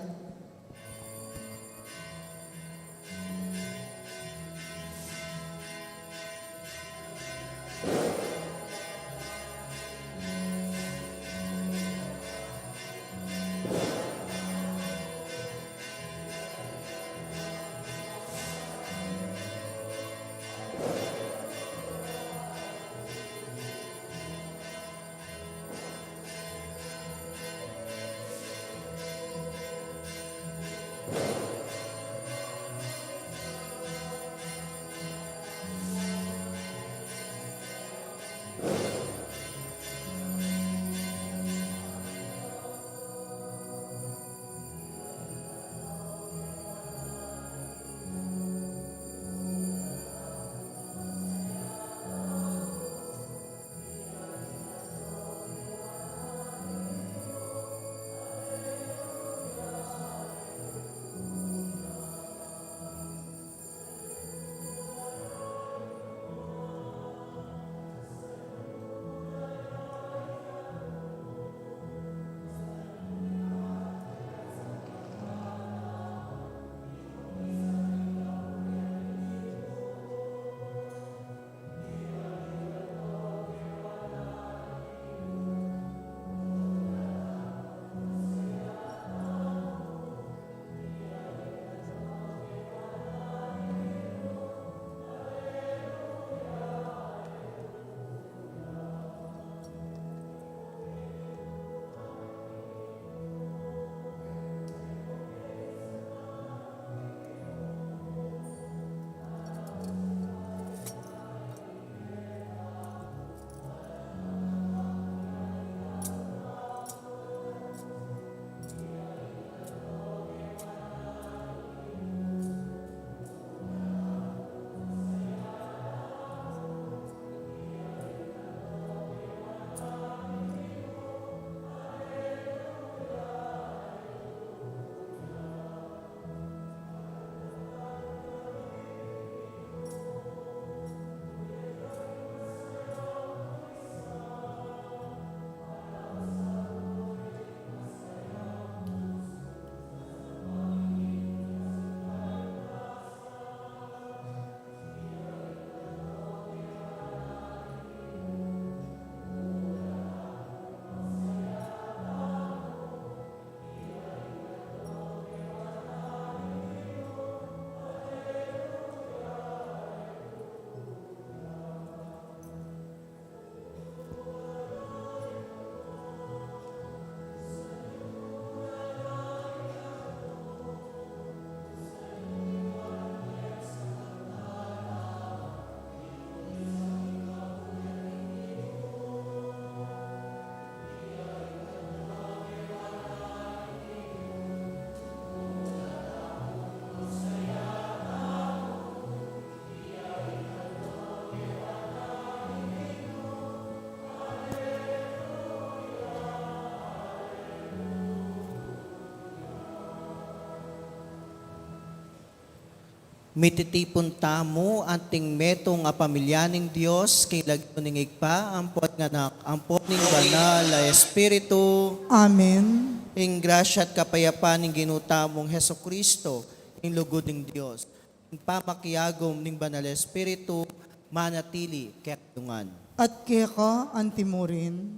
Mititipun tamu anting metung a pamilya ning Dios, king lagyu ning Ibpa, ampo ning Anak, ampo ning Banal a Espiritu. Amen. Ing grasya at kapayapan ning Ginu tamung Jesucristo, ing lugud ning Dios, ing pamakiagum ning Banal a Espiritu, manatili kekayu ngan. At keka antimurin.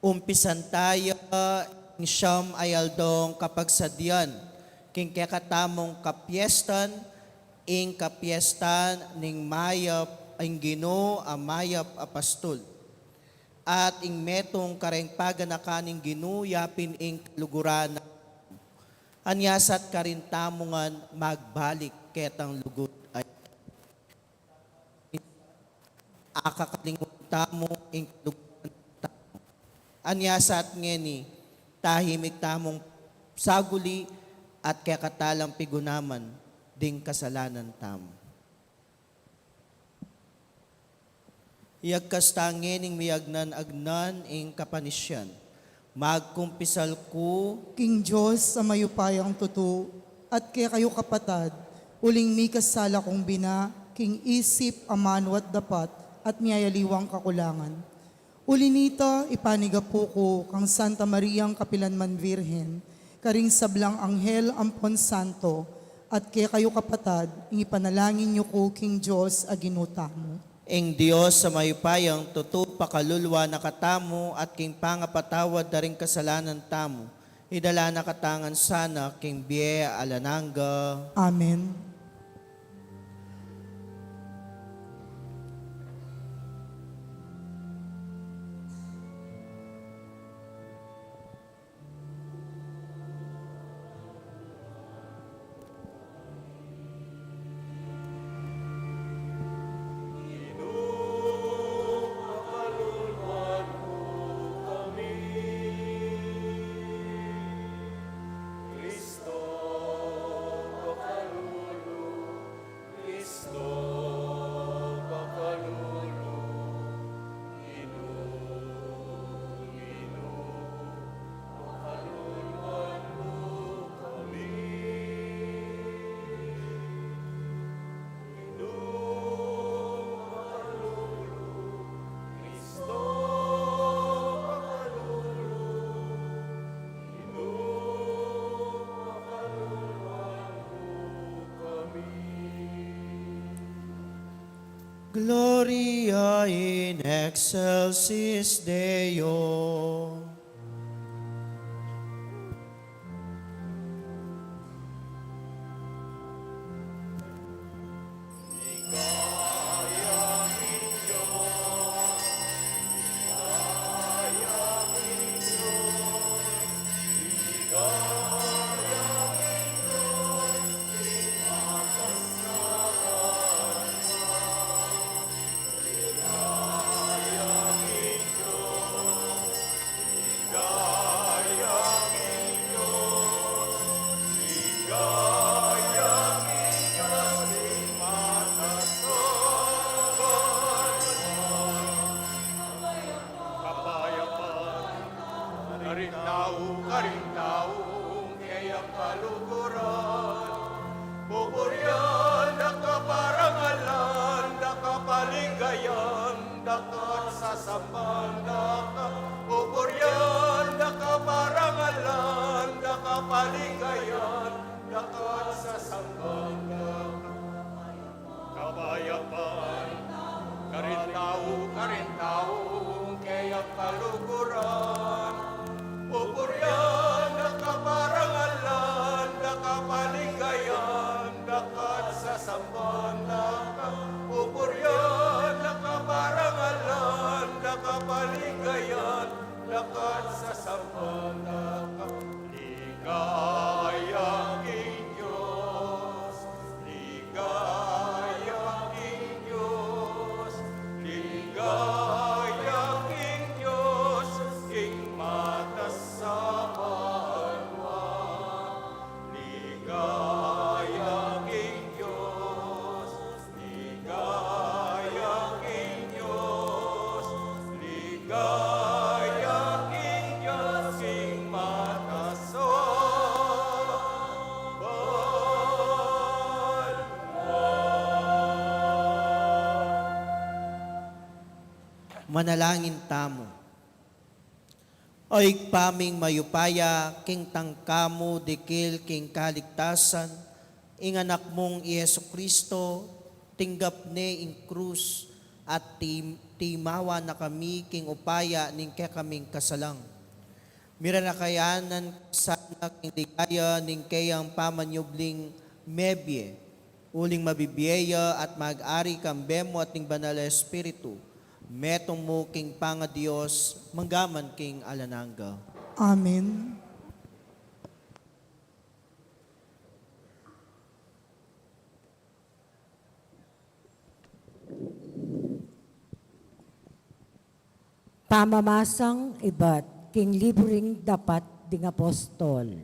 Umpisan taya ing siyam a aldong kapagsadian king kekatamung kapiestan, ing kapiestan ning mayap, ing Ginu a mayap a pastul, at ing metung kareng paganakan ning Ginu yapin ing kaluguran na. Anya sat karin tamu ngan magbalik ketang lugud a akakalingutan tamu ing kaluguran tamu. Anya sat ngeni, tahimik tamung saguli at kekatalang pigunaman ding kasalanan tamu. Iyagkas ta ngening miyagnan-agnan ing kapanisian. Magkumpisal ku king Dios a mayupayang tutu, at kekayu kapatad, uling mikasala kung bina, king isip, amanu at dapat, at miyayaliwang kakulangan. Uli nita, ipanigapu ku kang Santa Mariang kapilanman Virgen, karing sablang anghel ampon santo, at kekayu kapatad, ing ipanalangin yu ku king Dios a Ginu tamu. Ing Dios a mayupayang tutu pakalulu na katamu at king pangapatawad da ring kasalanan tamu, idala na katamu ngan sana king bie alang angga. Amen. Gloria in excelsis Deo. Kapayapan karing tau, karing tau, keyang kaluguran. Pupurian da ka, parangalan da ka, paligayan da ka, sasamban da ka. Pupurian da ka, parangalan da ka, paligayan da ka, sasamban da ka. Kapayapan karing tau, karing tau, keyang kaluguran. Pupurian da ka, parangalan da ka, paligayan da ka, sasamban da ka. Pupurian da ka, parangalan da ka, paligayan da ka, sasamban da ka. Ligaya king Dios, ligaya king Dios. Manalangin tamu. O Ibpa ming mayupaya, king tangka mu dikil king kaligtasan ing Anak mung i Jesucristo, tinggap ne ing krus at tim-, timawa na kami king upaya ning kekaming kasalang. Miralakayan na sana king ligaya ning keyang pamanyubling mebie, uling mabibie ya at mag-ari kambe mu at ning Banal a Espiritu, metung mu king pangaDios, mangga man king alang angga. Amen. Pamamasang ibat king libru ring Dapat ding Apostol.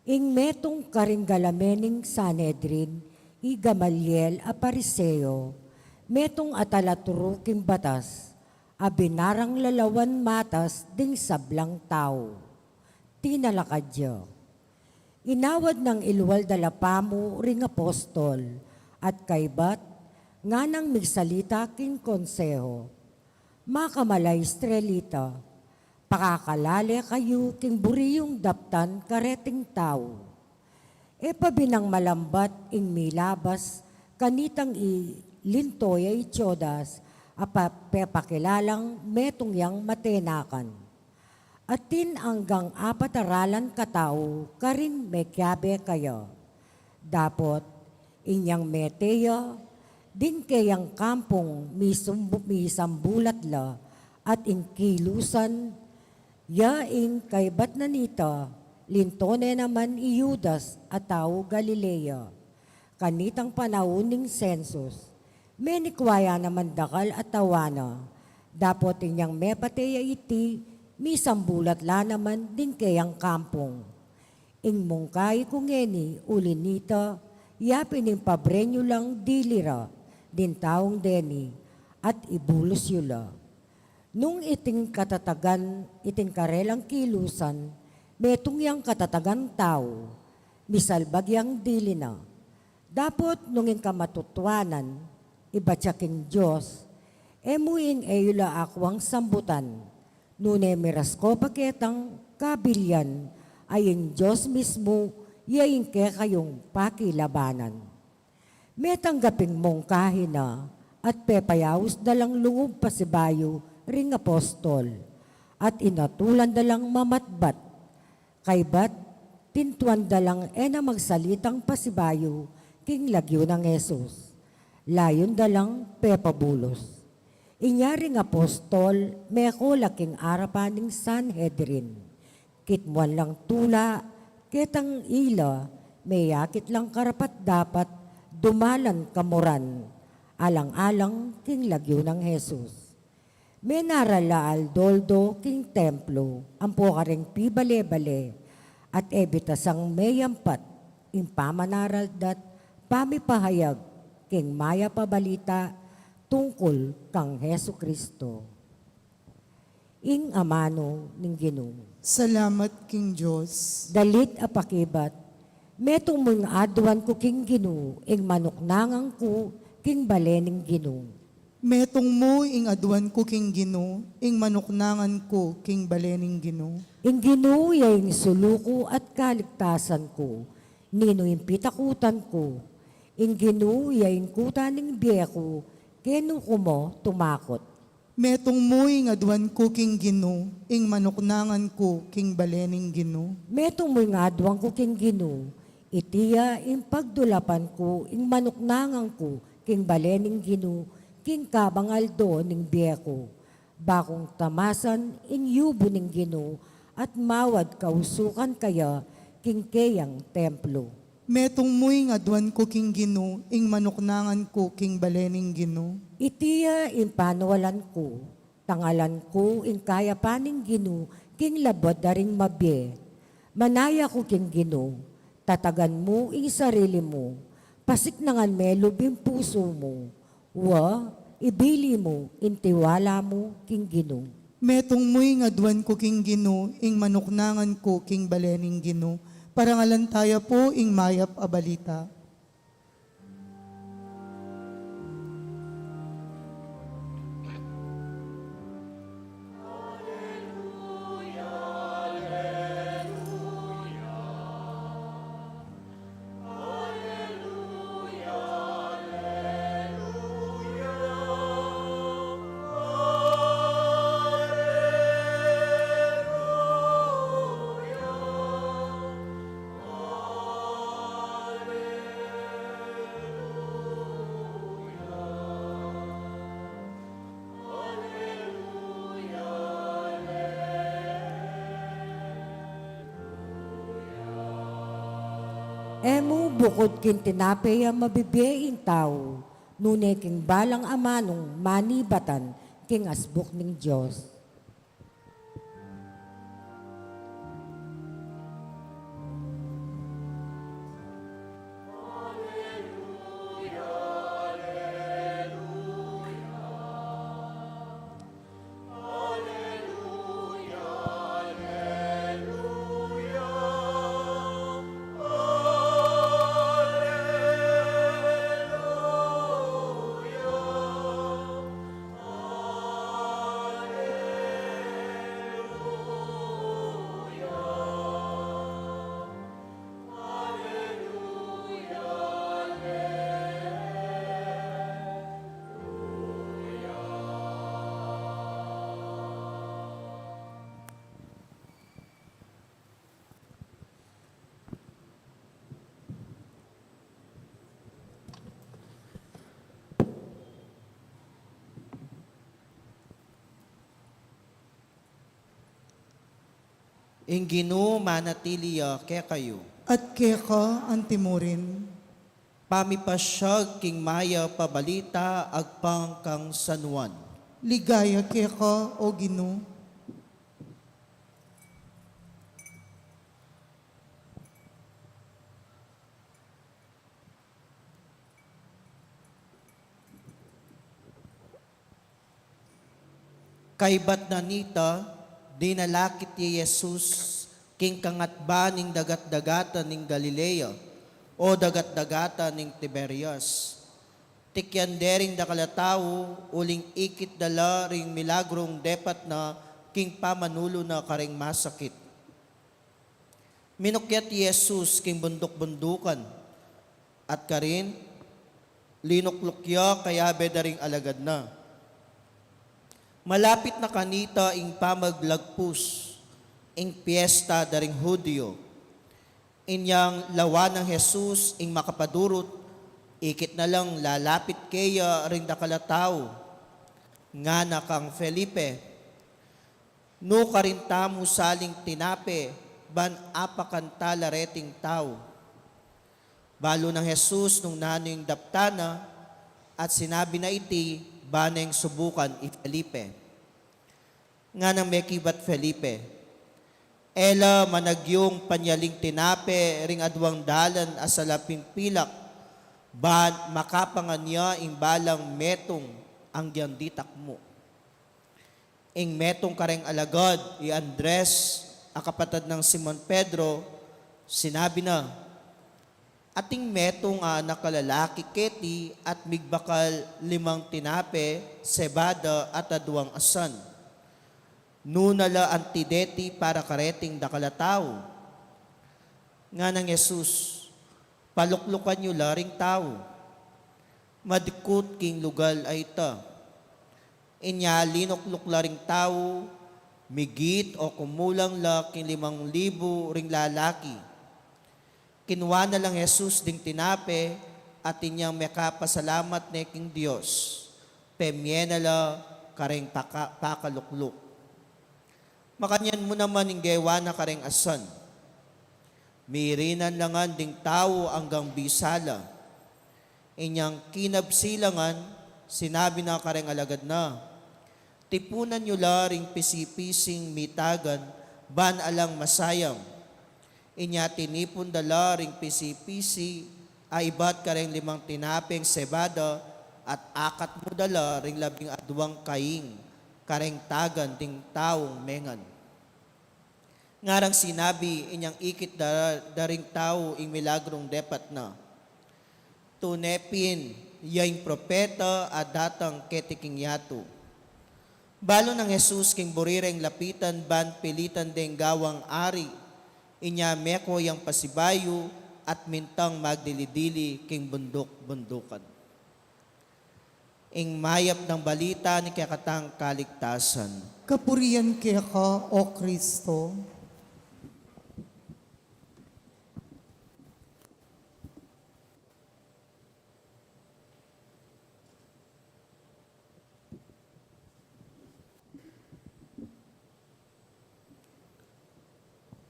Ing metung karing galamen ning Sanhedrin, i Gamaliel a Pariseo, metung a talaturu king batas, a binarang lalawan matas ding sablang tau. Tinalakad ya. Inawad nang ilual da la pamu ring apostol, at kaybat, nganang migsalita king konseho. Makamala Israelita, pakakalale kayu king buri yung daptan kareting tau. E pa binang malambat ing milabas kanitang ilinto ya i Teudas a pa-, pepakilalang metung yang matenakan. Atin anggang apat a ralan katau karing mekiabe kaya. Dapot, inyang mete ya ding keyang kampung misumbu-, misambulat la, at ing kilusan ya ing kaybat na nita, linto ne naman i Judas a tau Galilea. Kanitang panaun ning sensus, menikwa ya naman dakal a tawanan, dapot inyang mepate ya iti, misambulat la naman ding keyang kampung. Ing mungkahi ku ngeni uli nita, yapin ing pabren yu lang dili ra ding taung deni, at ibulus yu la. Nung iting katatagan, iting karelang kilusan, metung yang katatagan tau, misalbag yang dili na. Dapot nung ing kamatutuanan, ibat ya king Dios, e mu ing e yu la akuang sambutan, nune miras ko pa ketang kabilian, a ing Dios mismu, ya ing kekayung pakilabanan. Metanggap ing mungkahi na, at pepayaus da lang lungub pasibayu ring apostol, at inatulan da lang mamatbat. Kaybat, tintuan da lang e na magsalitang pasibayu king lagyu nang Jesus. Layun da lang pepabulus. Inya ring apostol, meko la king arapan ning Sanhedrin. Kitmuan lang tula, ketang ila, meyakit lang karapat-dapat, dumalan kamuran, alang-alang king lagyu nang Jesus. Menaral la aldo-aldo king templo, ampo karing pibale-bale, at e bitasang meyampat ing pamanaral da't pamipahayag king mayap a balita tungkul kang Jesucristo. Ing amanu ning Ginu. Salamat king Dios. Dalit a pakibat. Metung mu ing aduan ku king Ginu, ing manuknangan ku king bale ning Ginu. Metung mu ing aduan ku king Ginu, ing manuknangan ku king bale ning Ginu. Ing Ginu ya ing sulu ku at kaligtasan ku, ninu ing pitakutan ku? Ing Ginu ya ing kuta ning bie ku, kenu ku mu tumakut? Metung mu ing aduan ku king Ginu, ing manuknangan ku king bale ning Ginu. Metung mu ing aduan ku king Ginu, iti ya ing pagdulapan ku, ing manuknangan ku king bale ning Ginu, king kabang aldo ning bie ku. Ba kung tamasan ing yubu ning Ginu, at mawad kausukan kaya king keyang templo. Metung mu ing aduan ku king Ginu, ing manuknangan ku king bale ning Ginu. Iti ya ing panualan ku, tangalan ku ing kayapan ning Ginu king labuad da ring mabie. Manaya ku king Ginu, tatagan mu ing sarili mu, pasiknangan me lub ing pusu mu, wa, ibili mu ing tiwala mu king Ginu. Metung mu ing aduan ku king Ginu, ing manuknangan ku king bale ning Ginu. Parangalan taya pu ing mayap a balita. E mu bukud king tinape ya mabibie ing tau, nune king balang amanung manibatan king asbuk ning Dios. Ing Ginu manatili ya kekayu. At keka antimurin. Pamipasyag king mayap a balita agpang kang San Juan. Ligaya keka, O Ginu. Kaybat na nita, dinalakit ya i Jesus king kangatban ning dagat-dagatan ning Galilea, o dagat-dagatan ning Tiberias. Tikyan de ring dakal a tau, uling ikit da la ring milagrung depat na king pamanulu na karing masakit. Minukyat i Jesus king bunduk-bundukan, at karin, linukluk ya kayabe da ring alagad na. Malapit na kanita ing pamaglagpus, ing piesta da ring Judio. Inyang lawan nang Jesus ing makapadurut, ikit na lang lalapit keya ring dakal a tau. Ngana kang Felipe, "Nu karin tamu saling tinape ban apakan ta la reting tau?" Balu nang Jesus nung nanu ing daptan na, at sinabi na iti ban neng subukan i Felipe. Nganang mekibat Felipe, "E la managyung panyaling tinape ring aduang dalan a salaping pilak, ban makapangan ya ing balang metung anggyang ditak mu." Ing metung kareng alagad, i Andres, a kapatad nang Simon Pedro, sinabi na, "Ating metung a anak a lalaki keti at migbakal limang tinape, sebada, at aduang asan. Nu na la anti deti para kareting dakal a tau?" Nganang Jesus, "Paluklukan yu la ring tau." Madikut king lugal a ita. Inya linukluk la ring tau, migit o kumulang la king limang libu ring lalaki. Kinua na lang Jesus ding tinape, at inyang mekapasalamat ne king Dios, pemie na la kareng paka-, pakalukluk. Makanyan mu naman ing gewa na kareng asan. Mirinan la ngan ding tau anggang bisa la. Inyang kinabsi la ngan, sinabi na kareng alagad na, "Tipunan yu la ring pisi-pising mitagan, ban alang masayang." Inya tinipun da la ring pisi-pisi a ibat kareng limang tinapeng sebada, at akat mu da la ring labing aduang kaing kareng tagan ding taung mengan. Ngarang sinabi inyang ikit da, da ring tau ing milagrung depat na, "Tune pin, ya ing propeta a datang keti king yatu." Balu nang Jesus king buri reng lapitan ban pilitan deng gawang ari, inya meko yang pasibayu at mintang magdili-dili king bunduk-bundukan. Ing mayap nang balita ning kekatang kaligtasan. Kapurian keka, O Kristo.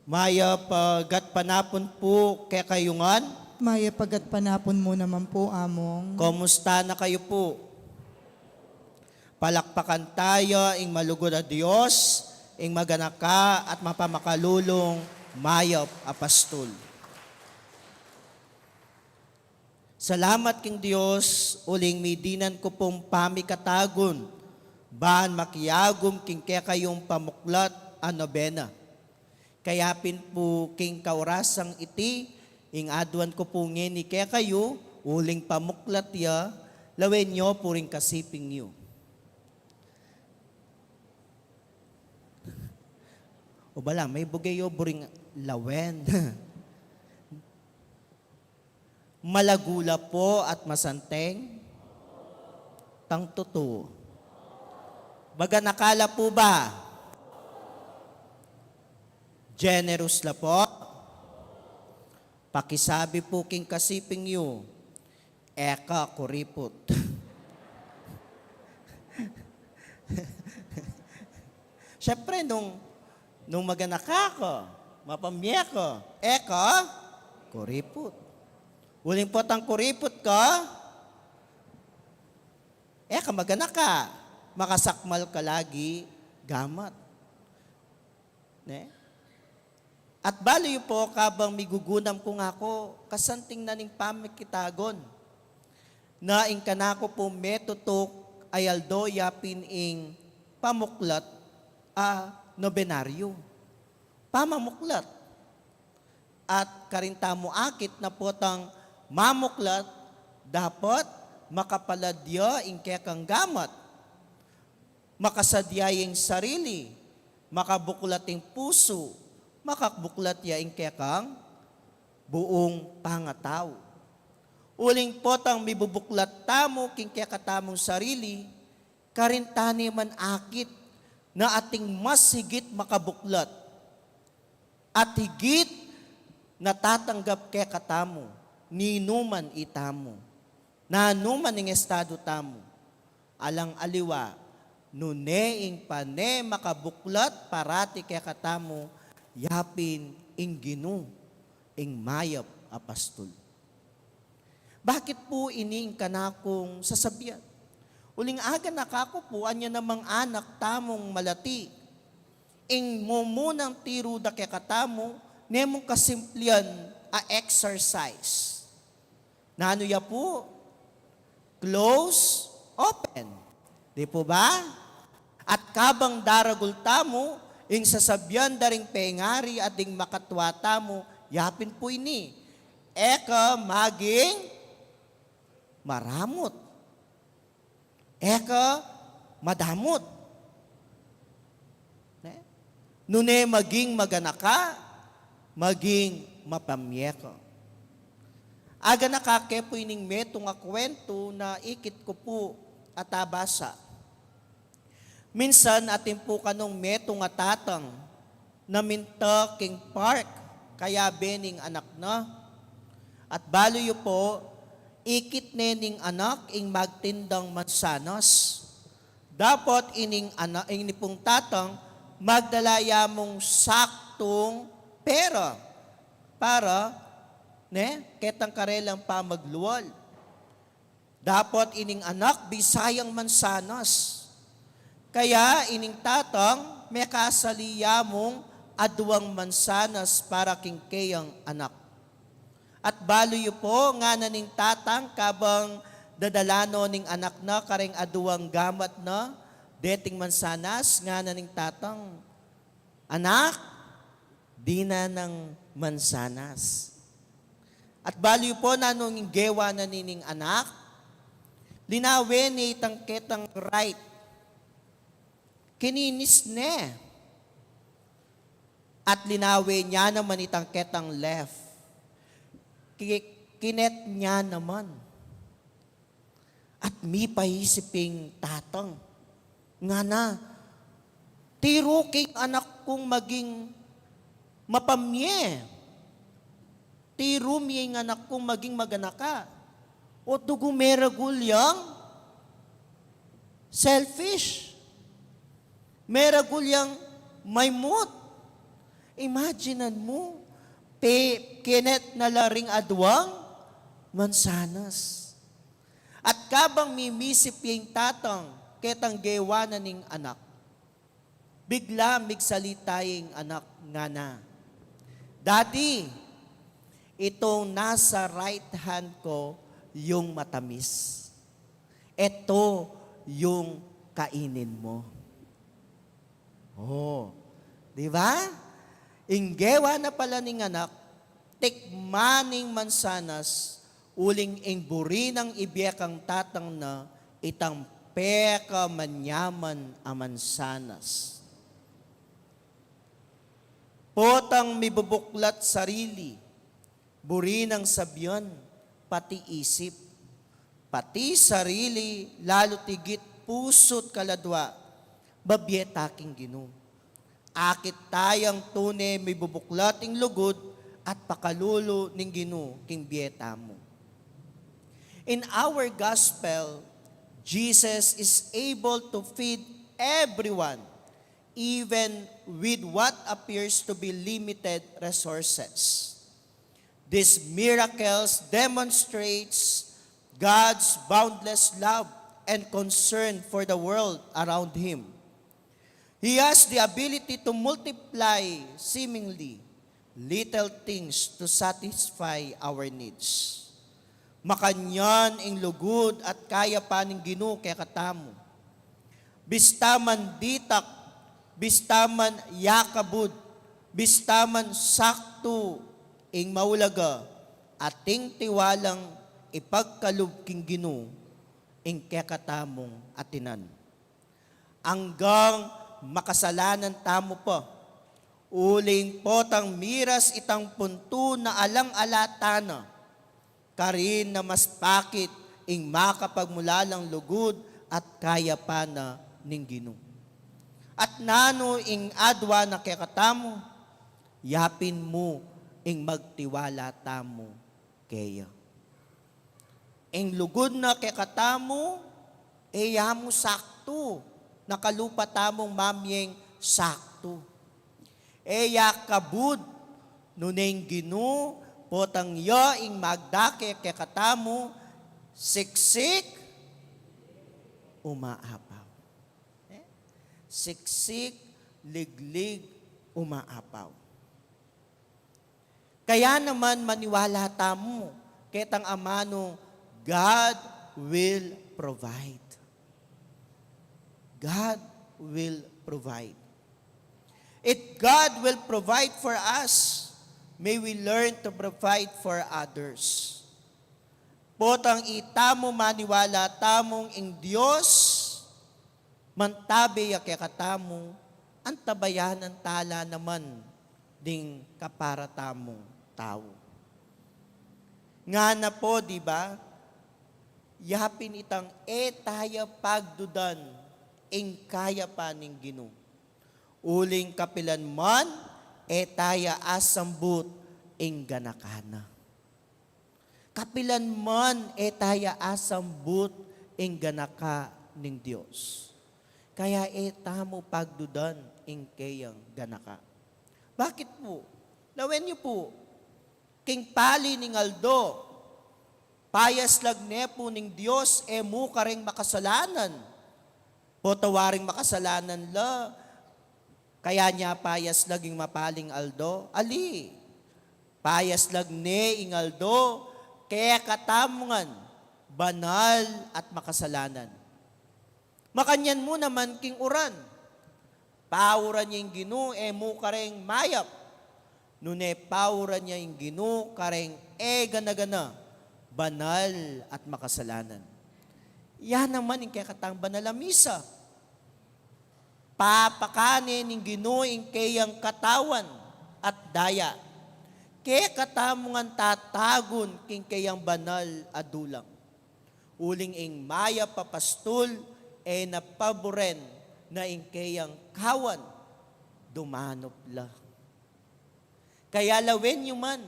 Mayap a gatpanapun pu kekayu ngan. Mayap a gatpanapun mu naman po, Among. Kumusta na kayu pu? Palakpakan taya ing malugud a Dios, ing maganaka at mapamakalulung mayap a pastul. Salamat king Dios, uling midinan ku pung pamikatagun, ban makiagum king kekayung pamuklat a nobena. Kaya pin pu king kaurasang iti, ing aduan ku pu ngeni kekayu, uling pamuklat ya, lawen yu pu ring kasiping yu. O bala, maibugay yu buring lawen. Malagu la pu at masanteng? Tang tutu. Maganaka la pu ba? Generous la pu? Pakisabi pu king kasiping yu, e ka kuriput. Siyempre, nung, nung maganaka ka, mapamye ka, e ka kuriput. Uling potang kuriput ka, e ka maganaka, makasakmal ka lagi gamat. Ne? At balu yu pu, kabang migugunam ku ngaku, kasanting na ning pamikitagun, na ing kanaku pu metutuk a aldo ya pin ing pamuklat a nobenaryo. Pamamuklat. At karin tamu akit na potang mamuklat, dapot makapaladya ing kekang gamat. Makasadya ing sarili, makabuklat ing pusu, makabuklat ya ing kekang buung pangatau. Uling potang mibubuklat tamu king kekatamung sarili, karin tane man akit na ating mas higit makabuklat at higit natatanggap kekatamu, ninuman itamu, nanuman ing estadu tamu. Alang aliwa, nune ing pane makabuklat parati kekatamu, ya pin ing Ginu, ing mayap a pastul. Bakit pu ini ing kanakung sasabian? Uling aganaka ku pu, anya namang anak tamung malati, ing mumunang tiru da kekatamu, ne mung kasimplian a exercise. Nanu ya pu? Close, open. Di pu ba? At kabang daragul tamu, ing sasabian da ring pengari at ding makatua tamu, ya pin pu ini, e ka maging maramut. E ka madamut. Ne? Nune maging maganaka, maging mapamye ka. Aganaka ke pu ining metung a kwentu na ikit ku pu at abasa. Minsan atin pu kanung metung a tatang na minta king park, kayabe ning anak na. At balu yu pu, ikit ne ning anak ing magtindang mansanas. Dapot ining ana-, ini pung tatang, magdala ya mung saktung pera para, ne, ketang karelang pamaglual. Dapot ining anak bisa yang mansanas. Kaya ining tatang mekasali ya mung aduang mansanas para king keyang anak. At balu yu pu, ngana ning tatang, kabang dadala no ning anak na kareng aduang gamat na deting mansanas, ngana ning tatang, "Anak, dinan nang mansanas." At balu yu pu, nanu ing gewa na nining anak? Linawe ne itang ketang right. Kininis ne. At linawe ne naman itang ketang left. Ki-, kinet ne naman. At mipaisip ing tatang, ngana, "Tiru ke ing anak kung maging mapamye. Tiru me ing anak kung maging maganaka. O tugu meragul yang selfish? Meragul yang maymut." Imaginan mu, pe-, kinet na la ring aduang mansanas. At kabang mimisip ya ing tatang ketang gewa na ning anak, bigla migsalita ya ing anak, ngana, "Daddy, itong nasa right hand ko yung matamis. Eto yung kainin mo." Oh, di ba? Ing gewa na pala ning anak, tikman ning mansanas, uling ing buri nang ibie kang tatang na, itang pekamanyaman a mansanas. Potang mibubuklat sarili, buri nang sabian, pati isip, pati sarili, lalu tigit pusu't kaladwa, babie ta king Ginu. Akit tayang tune mibubuklat ing lugud at pakalulu ning Ginu king bie tamu. In our gospel, Jesus is able to feed everyone, even with what appears to be limited resources. These miracles demonstrates God's boundless love and concern for the world around him. He has the ability to multiply seemingly little things to satisfy our needs. Makanyan ing lugud at kayapan ning Ginu kekatamu. Bista man ditak, bista man yakabud, bista man saktu ing maulaga, ating tiwalang ipagkalub king Ginu ing kekatamung atinan. Anggang makasalanan tamu pa, uling potang miras itang puntu na alang-ala tana, karin na mas pakit ing makapagmulalang lugud at kayapan na ning Ginu. At nanu ing adwa na kekatamu, yapin mu ing magtiwala tamu keya. Ing lugud na kekatamu, e ya mu saktu, nakalupa tamung mamieng saktu. E ya kabud, nune ing Ginu, potang ya ing magdake kekatamu, siksik, umaapaw. Eh? Siksik, liglig, umaapaw. Kaya naman maniwala tamu ketang amanu, God will provide. God will provide. If God will provide for us, may we learn to provide for others. Potang itamu maniwala tamung ing Dios mantabe ya kekatamu, antabayanan tala naman ding kapara tamung tau. Ngana pu, di ba? Yapin itang e taya pagdudan ing kayapan ning Ginu. Uling kapilan man, e taya asambut ing ganaka na. Kapilan man, e taya asambut ing ganaka ning Dios. Kaya e tamu pagdudan ing keyang ganaka. Bakit pu? Lawen yu pu, king pali ning aldo, payaslag ne pu ning Dios e mu kareng makasalanan. Potang waring makasalanan la, kaya ne payaslag ing mapaling aldo? Ali, payaslag ne ing aldo kekatamu ngan banal at makasalanan. Makanyan mu naman king uran. Pauran ya ing Ginu, e mu kareng mayap. Nune pauran ya ing Ginu kareng e gana-gana, banal at makasalanan. Ya naman ing kekatang banal a misa. Papakane ning Ginu ing keyang katawan at daya. Kekatamu ngan tatagun king keyang banal a dulang. Uling ing mayap a pastul, e na paburen na ing keyang kawan, dumanup la. Kaya lawen yu man,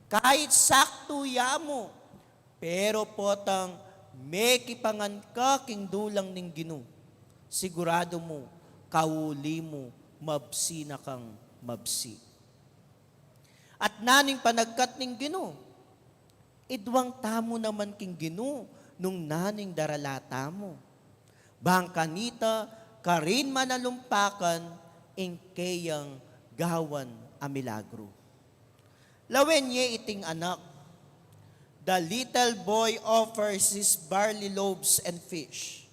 kahit saktu ya mu, pero potang mekipangan ka king dulang ning Ginu, siguradu mu, kauli mu, mabsi na kang mabsi. At nanu ing panagkat ning Ginu? Idwang tamu naman king Ginu nung nanu ing darala tamu. Bang kanita karin manalumpakan ing keyang gawan a milagru. Lawen ye iting anak. The little boy offers his barley loaves and fish,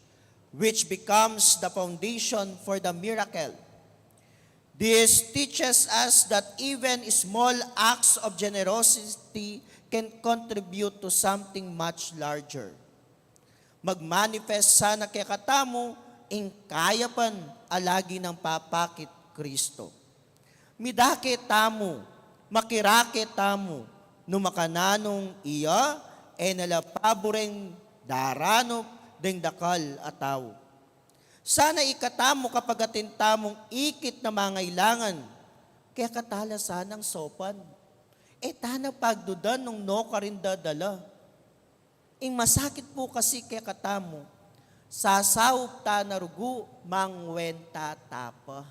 which becomes the foundation for the miracle. This teaches us that even small acts of generosity can contribute to something much larger. Magmanifest sana kekatamu ing kayapan a lagi nang papakit Kristo. Midake tamu, makirake tamu, nu makananu ing iya, e na la paburen daranup deng dakal a tau. Sana ikatamu kapag atin tamung ikit na mangailangan, kekata la sanang saupan. E ta na pagdudan nung nukarin dadala. Ing masakit pu kasi kekatamu, sasaup ta na rugu, mangwenta ta pa.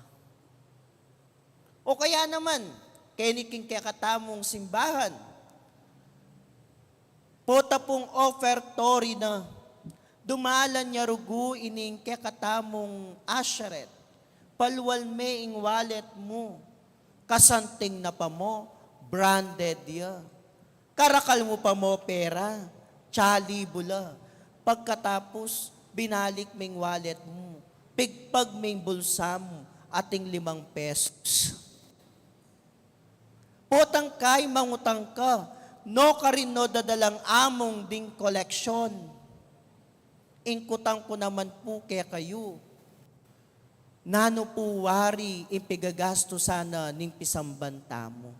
O kaya naman, keni king kekatamung simbahan, pota pung ofertory na, dumalan ya rugu ining kekatamung usherette, palual me ing wallet mu, kasanting na pa mo, branded ya. Karakal mu pa mo pera, tsali bula. Pagkatapus, binalik meng wallet mu, pigpag meng bulsa mu, ating limang pesos. Potang kay mangutang ka, nukarin no dadalang amung ding koleksyon. Ing kutang ku naman pu kekayu, nanu pu wari ing pigagastu sana ning pisamban tamu?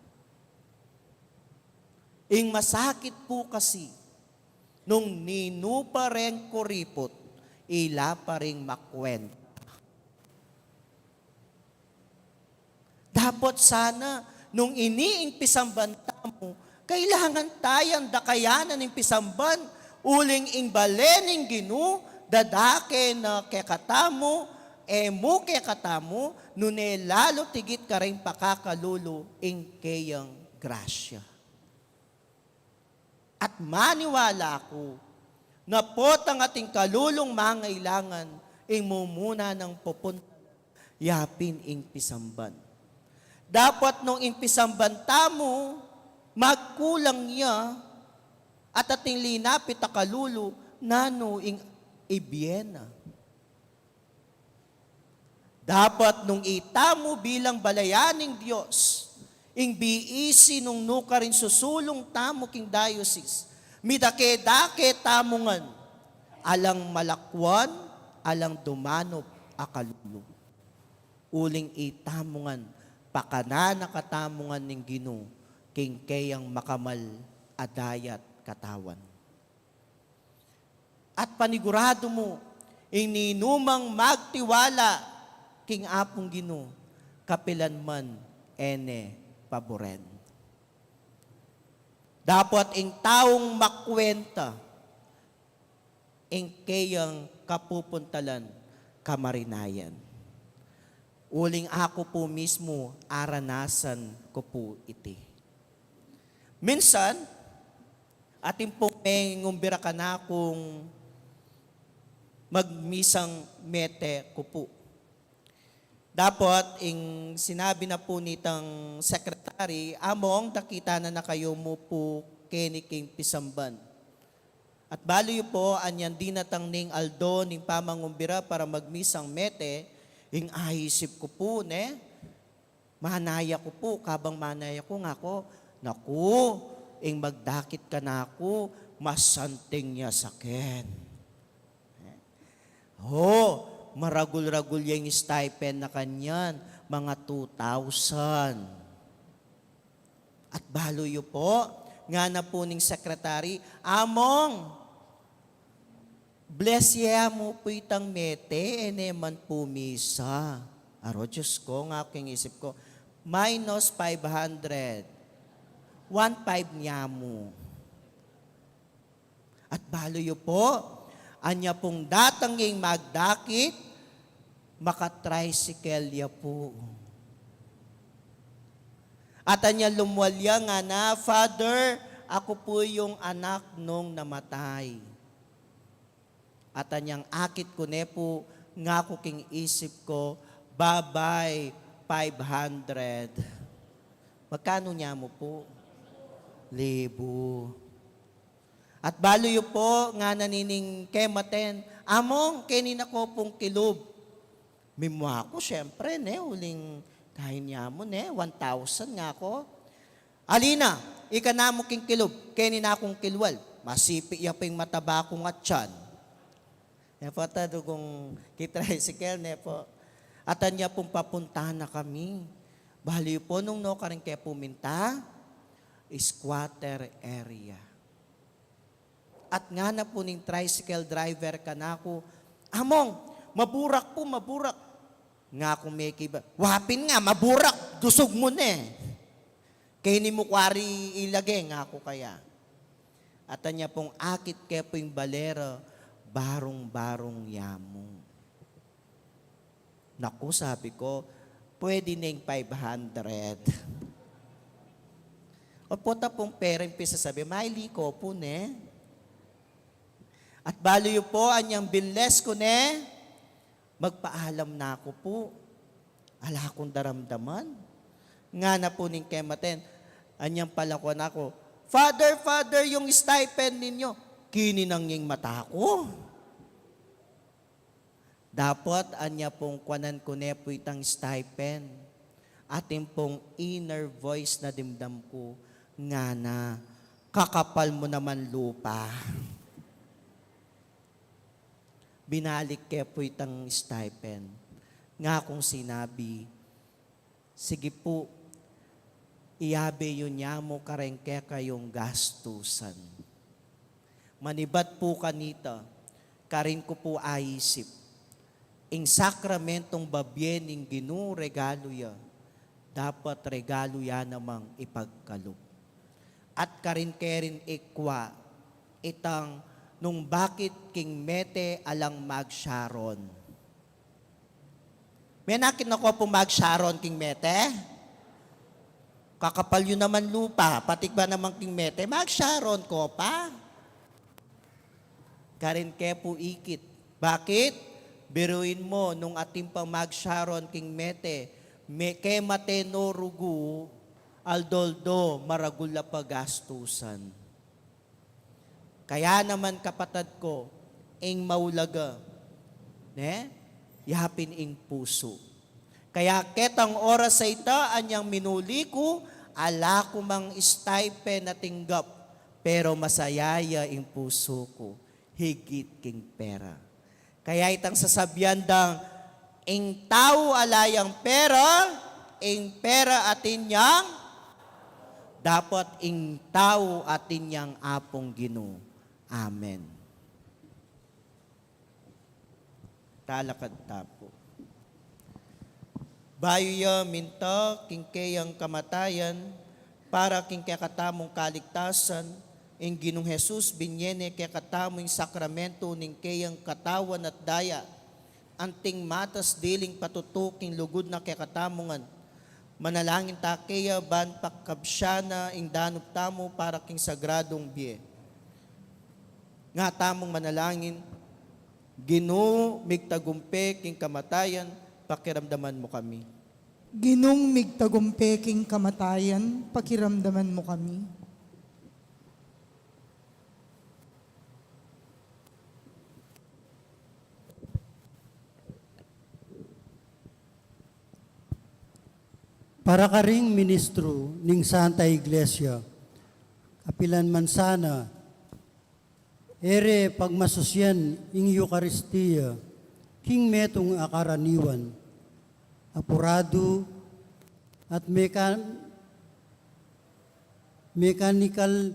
Ing masakit pu kasi, nung ninu pa reng kuriput, ila pa ring makwenta. Dapot sana, nung ini ing pisamban tamu, kailangan tayang dakayan na ning pisamban, uling ing bale ning Ginu, dadake na kekatamu, e mu kekatamu, nune lalu tigit karing pakakalulu ing keyang grasya. At maniwala ku, na potang ating kalulung mangailangan, ing mumuna nang pupuntalan, yapin ing pisamban. Dapot nung ing pisamban tamu, magkulang ya, at ating linapit a kalulu, nanu ing ibie na? Dapot nung itamu bilang balayan ning Dios, ing B E C nung nukarin susulung tamu king diocese, midake-dake tamu ngan, alang malakwan, alang dumanup a kalulu. Uling itamu ngan, pakanan na katamu ngan ning Ginu, king keyang makamal a dayat katawan. At paniguradu mu, ing ninumang magtiwala king Apung Ginu, kapilan man e ne paburen. Dapot ing taung makwenta, ing keyang kapupuntalan, kamarinayan. Uling aku pu mismu, aranasan ku pu iti. Minsan, atin pung mengumbira kanakung magmisang mete ku pu. Dapot, ing sinabi na pu nitang secretary, "Among, dakit na na kayu mu pu keni king pisamban." At balu yu pu, anyang dinatang ning aldo ning pamangumbira para magmisang mete, ing aisip ku pu, ne? Manaya ku pu, kabang manaya ku, ngaku, "Naku, ing magdakit kanaku, masanting ya saken." Ho, maragul-ragul ya ing stipend na kanyan, mga two thousand. At balu yu pu, ngana pu ning secretary, "Among, bless ya mu pu itang mete, e ne man pu misa." Aro, Diyos ko, ngaku king isip ku, minus five hundred. One five ne mu. At balu yu pu, anya pung datang ing magdakit, maka-tricycle ya pu. At anya lumwal ya, ngana, "Father, Aku pu yung anak nung namatay. At anyang akit ku ne pu, ngaku king isip ku, "Babay, five hundred." Magkanu nya mu pu? Libu. At balu yu pu, ngana nining kematen, "Among, keni na ku pung kilub." Mimua ku, siyempre, ne, uling kain ya mu, ne, one thousand ngaku. "Ali na, ika namu king kilub, keni na kung kilwal." Masipi ya pu ing mataba kung atyan. Ne pu, ta dugung kitricycle, ne pu. At anya pung papunta na kami. Balu yu pu nung nukarin ke pu minta, squatter area. At ngana pu ning tricycle driver kanaku, "Among, maburak pu, maburak." Ngaku mekibat, "Wa pin nga, maburak, dusug mu ne. Keni mu kwari ilage," ngaku kaya. At anya pung akit ke pu ing balera, barung-barung ya mu. "Naku," sabi ku, "pwede neng five hundred." O pu, ta pung pera ing pisasabi, maili ku pu, ne? At balu yu pu, anyang binles ku ne, magpaalam na ku pu. Ala kung daramdaman. Ngana pu ning kematen, anyang palakuan na ku, "Father, Father, yung stipend ninyo." Kininang ing mata ku. Dapot anya pung kuanan ku ne pu itang stipend. Atin pung inner voice na dimdam ku, ngana, "Kakapal mu naman lupa." Binalik ke pu itang stipend. Ngakung sinabi, "Sige pu, iabe yu ne mu kareng kekayung gastusan." Manibat pu kanita, karin ku pu aisip, ing sakramentong babie ning Ginu regalu ya, dapat regalu ya namang ipagkalub. At karin ke rin ikwa, itang nung bakit king mete alang mag-Sharon. Menakit na ku pu mag-Sharon king mete? Kakapal yu naman lupa, pati ba naman king mete, mag-Sharon ku pa? Karin ke pu ikit. Bakit? Biruin mu, nung atin pang mag-Sharon king mete, me-, kemate no rugu, aldo-aldo, maragul a pagastusan. Kaya naman, kapatad ku, ing maulaga, ne? Ya pin ing pusu. Kaya ketang oras a ita, anyang minuli ku, ala ku mang stipend a tinggap, pero masaya ya ing pusu ku, higit king pera. Kaya itang sasabian dang, ing tau ala yang pera, ing pera atin yang, dapat ing tau atin yang Apung Ginu. Amen. Talakad ta pu. Bayu ya minta king keyang kamatayan, para king kekatamung kaligtasan, ing Ginung Jesus, binie ne kekatamu ing sakramentu ning keyang katawan at daya, anting matas diling patutu king lugud na kekatamu ngan. Manalangin ta keya ban pakabsyan na ing danup tamu para king sagradung bie. Nga tamung manalangin, Ginu, migtagumpe king kamatayan, pakiramdaman mu kami. Ginung migtagumpe king kamatayan, pakiramdaman mu kami. Para karing ministru ning Santa Iglesia, kapilan man sana, e re pagmasusian ing Eukaristia king metung a karaniwan, apuradu at meka-, mekanikal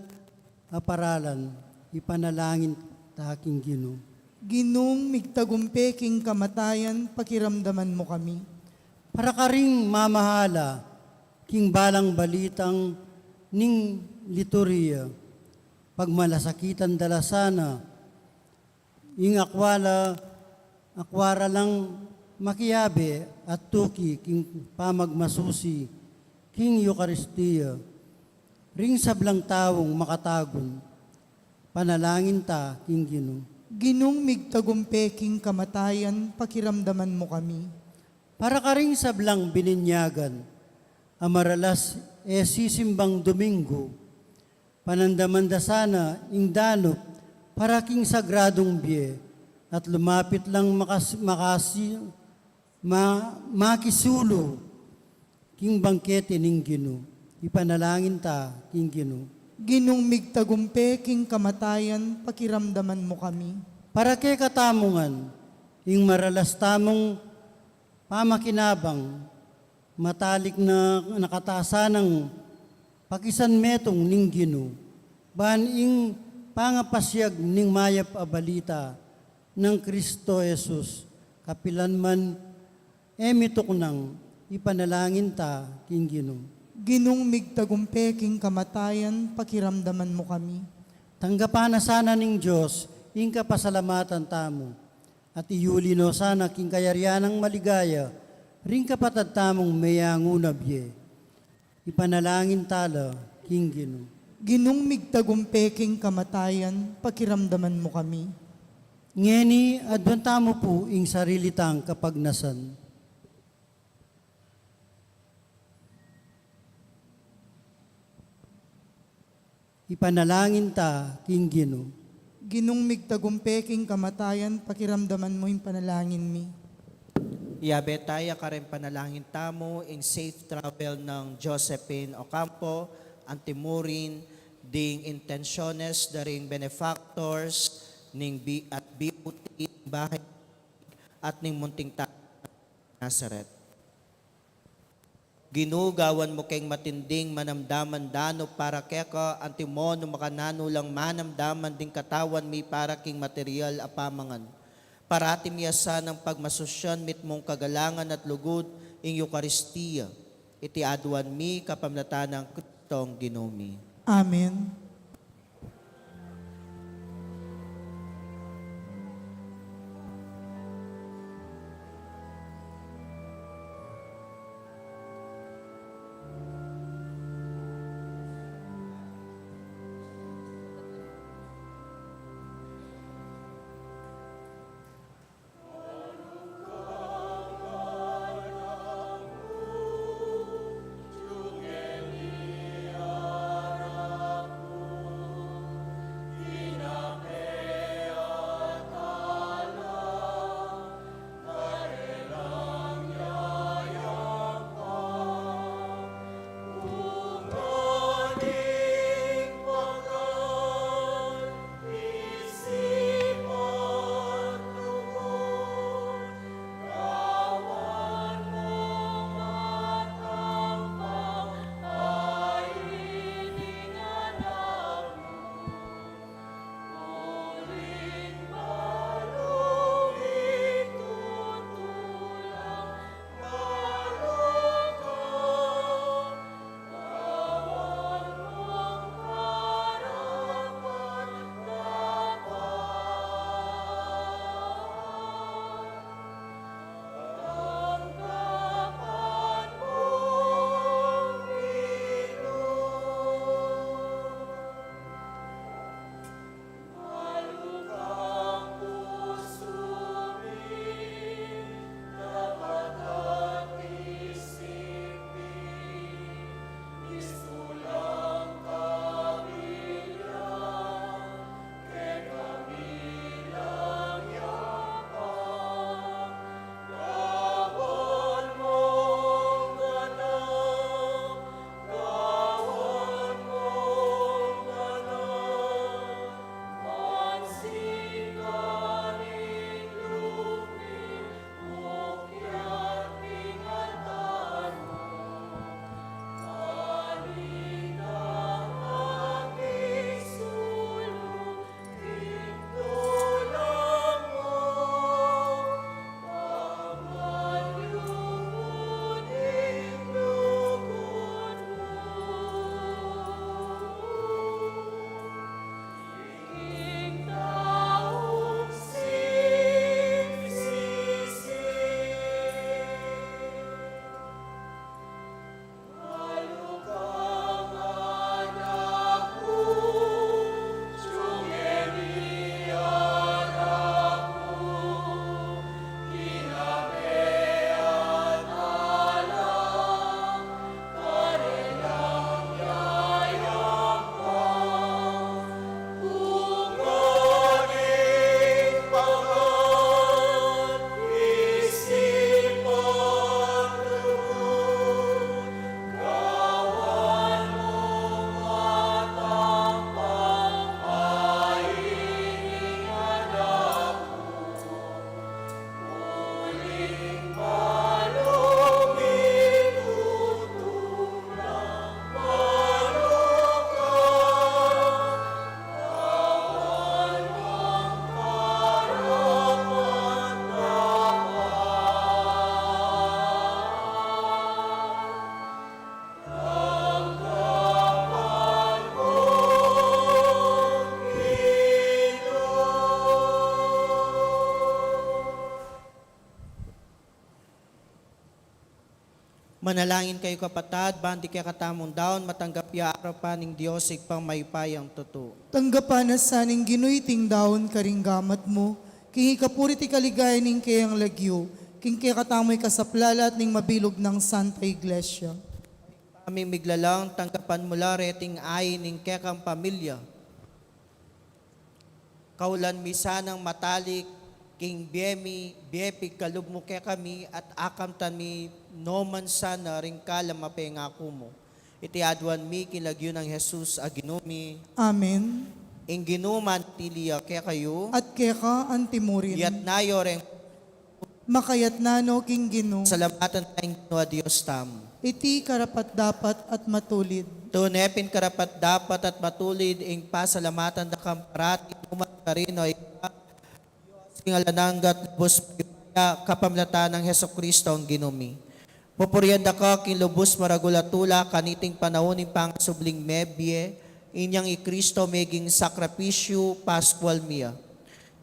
a paralan, ipanalangin ta king Ginu. Ginung migtagumpe king kamatayan, pakiramdaman mu kami. Para karing mamahala king balang balitang ning liturhiya, pagmalasakitan da la sana ing akwa la, akwa ra lang makiabe at tuki king pamagmasusi king Eukaristia. Ring sablang taung makatagun, panalangin ta king Ginu. Ginung migtagumpe king kamatayan, pakiramdaman mu kami. Para karing sablang bininyagan a maralas e sisimbang Domingo, panandaman da sana ing danup para king sagradung bie at lumapit lang makas-, makasi-, ma-, makisulu king bangkete ning Ginu. Ipanalangin ta king Ginu. Ginung migtagumpe king kamatayan, pakiramdaman mu kami. Para kekatamu ngan, ing maralas tamung pamakinabang, matalik na nakatasanang pakisanmetung ning Ginu, ban ing pangapasiag ning mayap a balita nang Kristo Jesus, kapilan man e mituknang, ipanalangin ta king Ginu. Ginung migtagumpe king kamatayan, pakiramdaman mu kami. Tanggapan na sana ning Dios ing kapasalamatan tamu, at iyuli no sana king kayarian nang maligaya ring kapatad tamung meyangu na bie. Ipanalangin ta la king Ginu. Ginung migtagumpe king kamatayan, pakiramdaman mu kami. Ngeni, aduan tamu pu ing sarili tang kapagnasan. Ipanalangin ta king Ginu. Ginung migtagumpe king kamatayan, pakiramdaman mu ing panalangin mi. Iyabe ta ya kareng panalangin tamu ing safe travel nang Josephine Ocampo, anti murin ding intensiones da ring benefactors ning bi-, at B O T, bahay at ning munting ta-, Nazaret. Ginu, gawan mu keng matinding manamdaman danup para keka, antimo nung makananu lang manamdaman ding katawan mi para king material a pamangan. Parati mi asanang pagmasusyan mitmung kagalangan at lugud ing Eukaristia. Iti aduan mi kapamilatan nang Kristong Ginu mi. Amen. Manalangin kayu, kapatad, ban ding kekatamung daun matanggap ya arapan ning Dios Ibpang mayupayang tutu. Tanggapan na sa ning Ginu iting daun karing gamat mu, king ikapuri at ikaligaya ning keyang lagyu, king kekatamu ikasaplalat ning mabilug nang Santa Iglesia. Aming miglalang, tanggapan mu la reting ain ning kekang pamilya. Kaulan mi sanang matalik king bie mi, bie pigkalub mu kekami, at akamtan mi no man sana ring kalam a pengaku mu. Iti aduan mi king lagyu nang Jesus a Ginu mi. Amen. Ing Ginu manatili ya kekayu. At keka antimurin. Iyatas yu reng Makayatna no king Ginu. Salamatan taya ing Ginu a Dios tamu. Iti karapat-dapat at matulid. Tune pin karapat-dapat at matulid ing pasalamatan da ka parati, nukarin man, o Ibpa, Dios king alang angga at lubus mayupaya, kapamilatan nang Jesucristo a Ginu mi. Pupurian da ka king lubus maragul a tula kaniting panaun ning pangasubling mebie, inyang i Cristo meging sakripisyu paskual mi ya.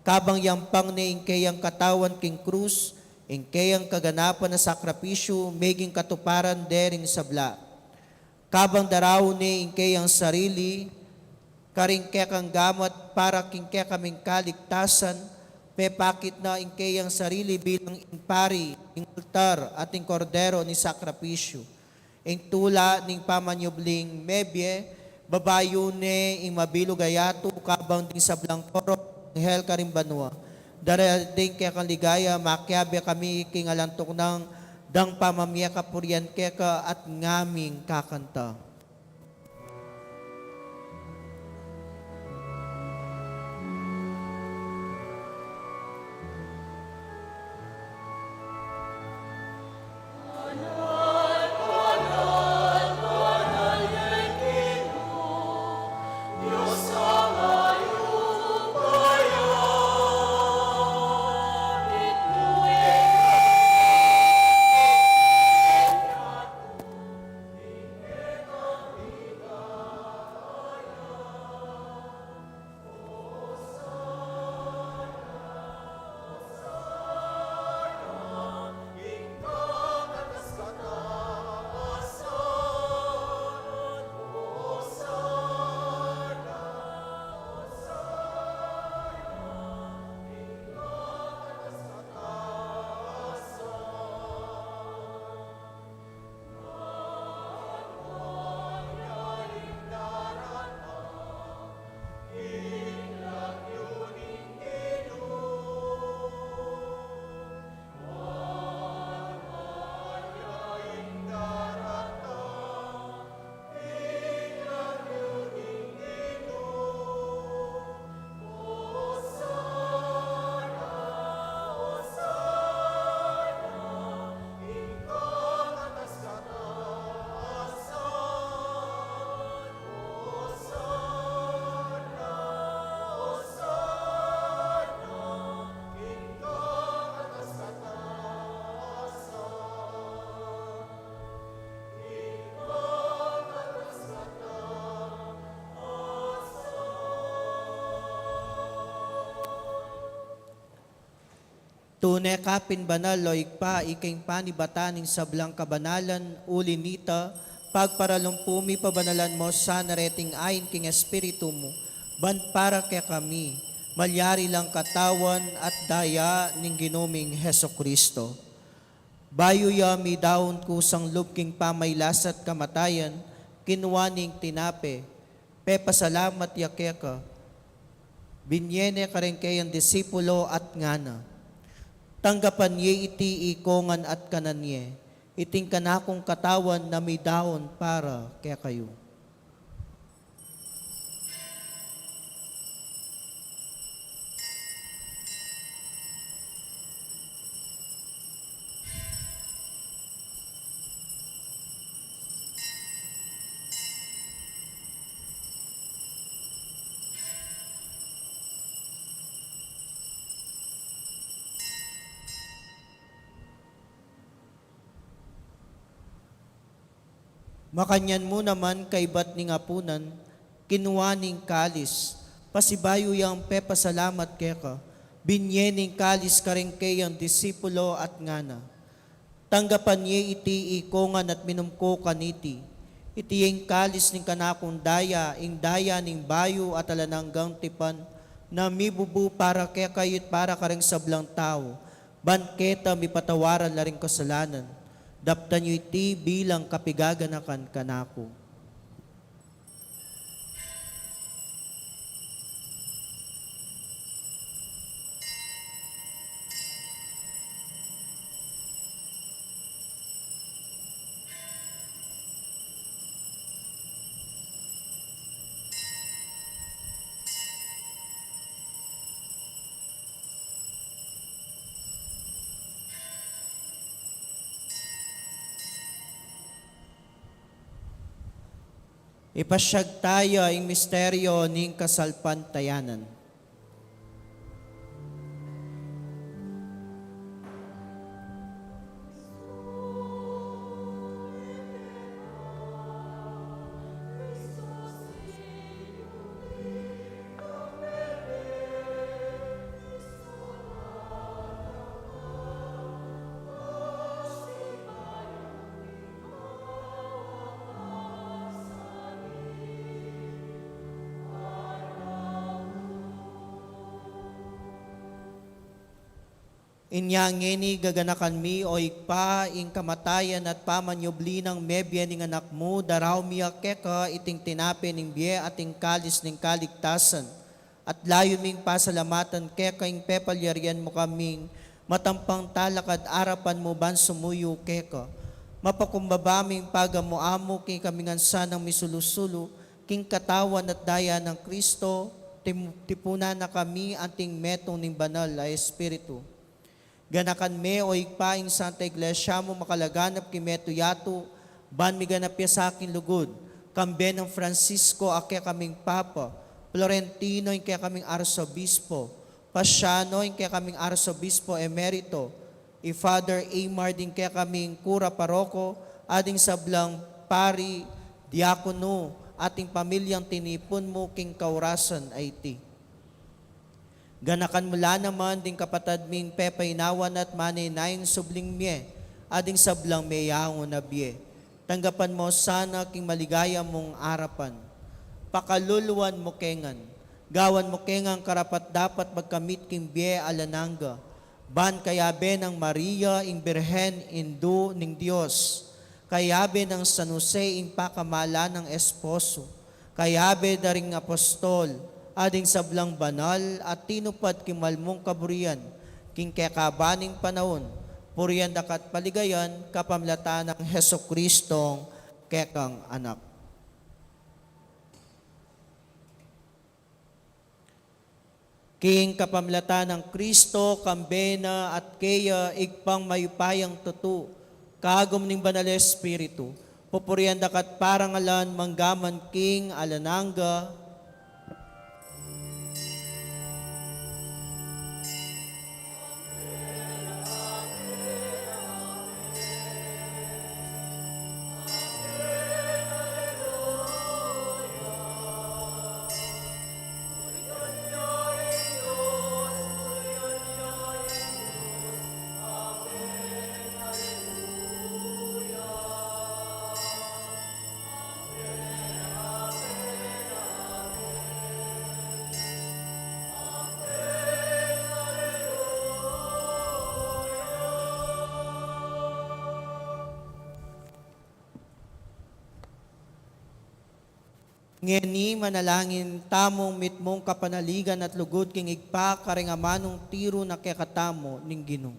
Kabang yampang ne ing keyang katawan king krus, ing keyang kaganapan a sakripisyu meging katuparan de ring sabla. Kabang daraun ne ing keyang sarili karing kekang gamat para king kekaming kaligtasan, pepakit na ing keyang sarili bilang ing pari, ing altar, at ing kordero ning sakripisyu. Ing tula ning pamanyubling mebie, babayu ne ing mabilug a yatu, kabang ding sablang koro anghel karing banua, dara ding kekang ligaya, makiabe kami king alang tuknang dang pamamie kapurian keka at ngaming kakanta. Tune ka pin banal, o Ibpa, ika ing panibatan ning sablang kabanalan, uli na nita, pagparalumpu mi pabanalan mo sana reting ain king Espiritu mu, ban para kekami, malyari lang katawan at daya ning Ginu ming Jesucristo. Bayu ya midaun kusang lub king pamailas at kamatayan, kinua ne ing tinape, pepasalamat ya keka, binie ne kareng keyang disipulo at ngana: Tanggapan ye iti ikongan at kanan ye, iting kanakung katawan na midaun para kekayu. Makanyan mu naman kaibat ning apunan, kinua ne ing kalis, pasibayu yang pepasalamat keka, binie ne ing kalis kareng keyang disipulo at ngana: Tanggapan ye iti ikongan at minum ko kaniti. Iti ing kalis ning kanakung daya, ing daya ning bayu at alang anggang tipan, na mibubu para kekayu at para karing sablang tau, ban keta mipatawaran la ring kasalanan. Daptan yu iti bilang kapigaganakan kanaku. Ipasyag taya ing misteryo ning kasalpantayanan. Inya ngeni gaganakan mi, o Ibpa, ing kamatayan at pamanyubli nang mebie ning Anak mu, daraun mi keka iting tinape ning bie at ing kalis ning kaligtasan. At layun ming pasalamatan keka ing pepalyarian mu kaming matampang talakad arapan mu ban sumuyu keka. Mapakumbaba ming pagamu-amu king kaming ngan sanang misulu-sulu king katawan at daya nang Kristo, tim-, tipunan na kami anting metung ning Banal a Espiritu. Ganakan me, o Ibpa, ing Santa Iglesia mu makalaganap king metung yatu, ban miganap ya sa king lugud, kambe nang Francisco a kekaming Papa, Florentino ing kekaming Arsobispo, Pasiano ing kekaming Arsobispo Emerito, i Father Aymar ding kekaming Kura Paroko, at ding sablang pari, diakono, at ding pamilyang tinipun mu king kaurasan a iti. Ganakan mu la naman ding kapatad ming pepainawa na at manenaya ing subling mie, at ding sablang meyaun a bie. Tanggapan mu sana king maligaya mung arapan. Pakaluluan mu ke ngan. Gawan mu ke ngan karapat-dapat magkamit king bie alang angga. Ban kayabe nang Maria ing Birhen, Indu ning Dios, kayabe nang San Jose ing pakamalan nang esposo, kayabe da ring apostol, at ding sablang banal a tinupad king malmung kaburian, king kekaban ning panaun, purian da ka at paligayan kapamilatan nang Jesucristong kekang Anak. King kapamilatan nang Kristo, kambe na at keya, Ibpang mayupayang tutu, kagum ning Banal Espiritu, pupurian da ka at parangalan manggaman king alang angga. Ngeni manalangin tamung mitmung kapanaligan at lugud king Ibpa karing amanung tiru na kekatamu ning Ginu.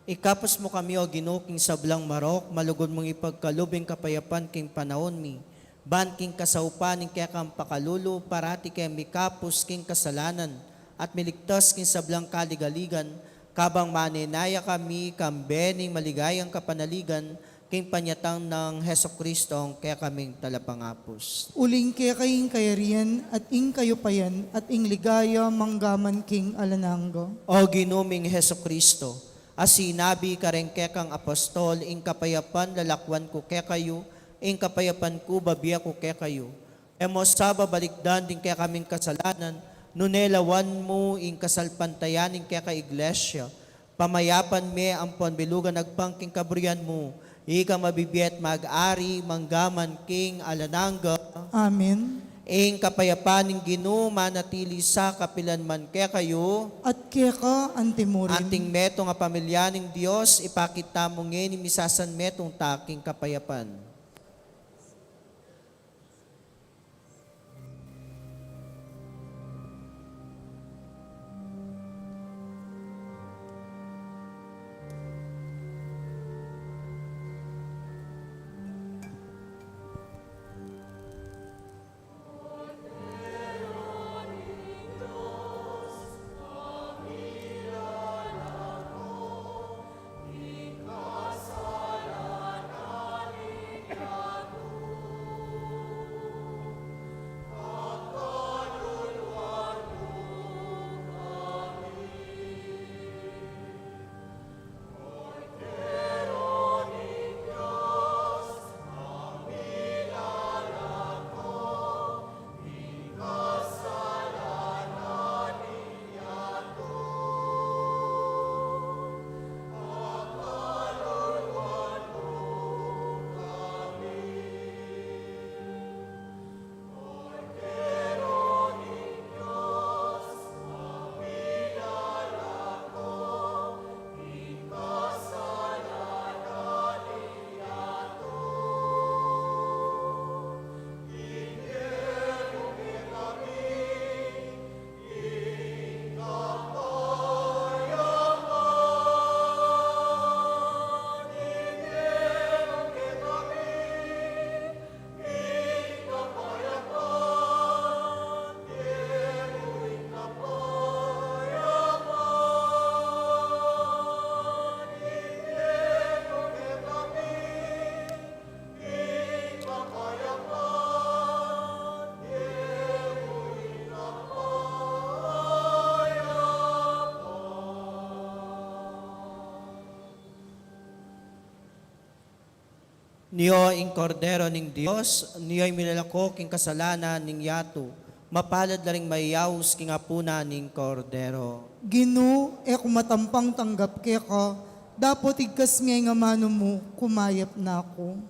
Ikapus mu kami, O Ginu, king sablang marok, malugud mung ipagkalub ing kapayapan king panaun mi. Ban king kasaupan ning kekang pakalulu, parati keng mikapus king kasalanan, at miligtas king sablang kaligaligan, kabang manenaya kami kambe ning maligayang kapanaligan, king panyatang nang Jesucristo, ing kekaming talapangapus. Uling keka ing kayarian, at ing kayupayan, at ing ligaya, manggaman king alang angga. O Ginu ming Jesucristo, a sinabi kareng kekang apostol, ing kapayapan lalakwan ku kekayu, ing kapayapan ku babie ku kekayu. E mu sa babalikdan ding kekaming kasalanan, nune lawan mu ing kasalpantayan ning keka Iglesia. Pamayapan me ampon bilugan agpang king kaburian mu, ikang mabibie at mag-ari manggaman king alang angga. Amen. Ing kapayapan ning Ginu manatili sa kapilan man kekayu. At keka antimurin. Anting metung a pamilya ning Dios, ipakit tamu ngeni misasanmetung ta king kapayapan. Nio ing Kordero ning Dios, nio ing milalako king kasalanan ning yatu. Mapalad la ring mayaus king apunan ning Kordero. Ginu, e ku matampang tanggap keka, dapot igkas me ing amanu mu, kumayap na ku.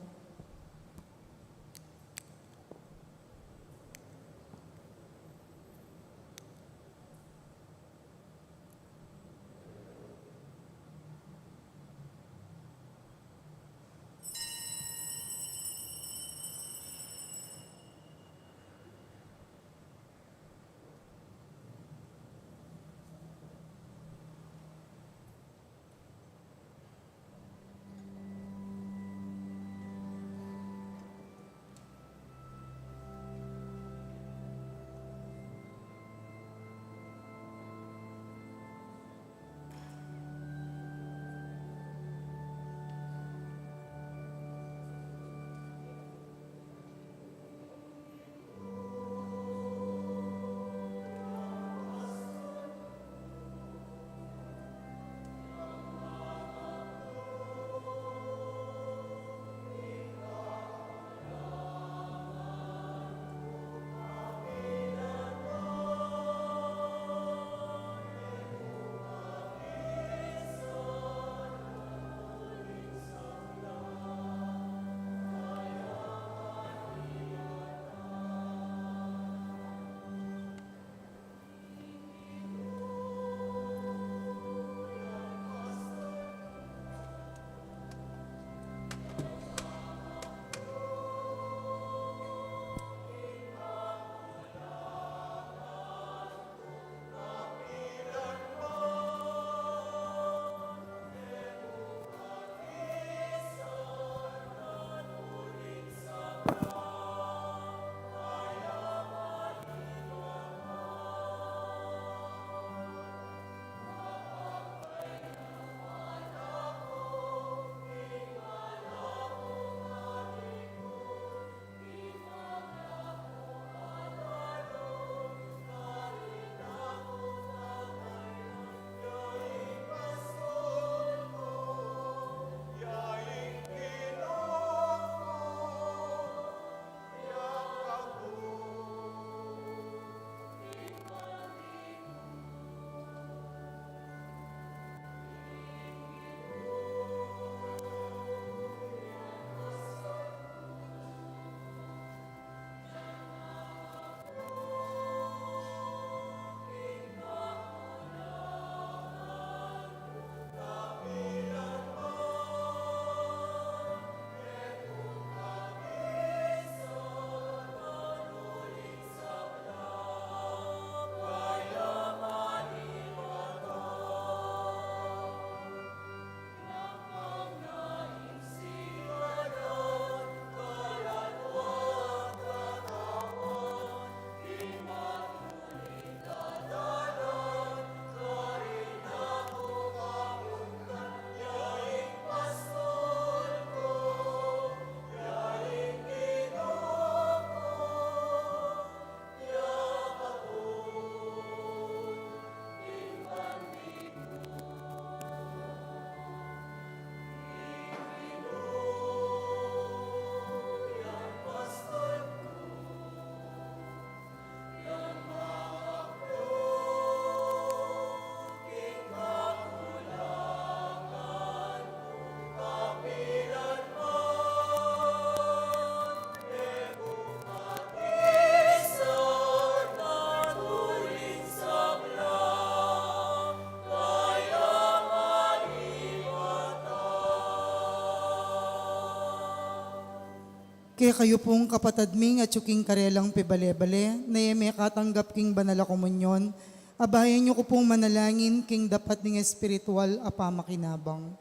Kekayu pung kapatad ming atyu king karelang pibale-bale, na e mekatanggap king banal a komunyon, abayan yu ku pung manalangin king dapat ning espiritual a pamakinabang.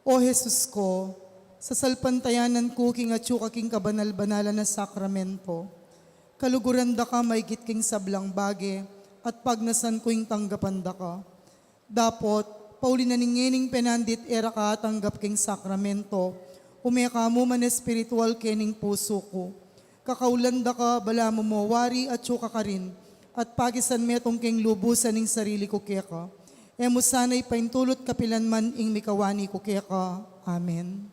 O Jesus ko, sasalpantayanan ku king atyu ka king kabanal-banalan a sakramento. Kaluguran da ka maigit king sablang bage, at pagnasan ku ing tanggapan da ka. Dapot, pauli na ning ngening penandit e ra ka atanggap king sakramento, ume ka mu man espiritual kening pusu ku. Kakaulan da ka, balamu mo wari atyu ka karin, at pakisan metung keng lubusan ing sarili ku keka. E mu sana ipaintulut kapilan man ing mikawani ku keka. Amen.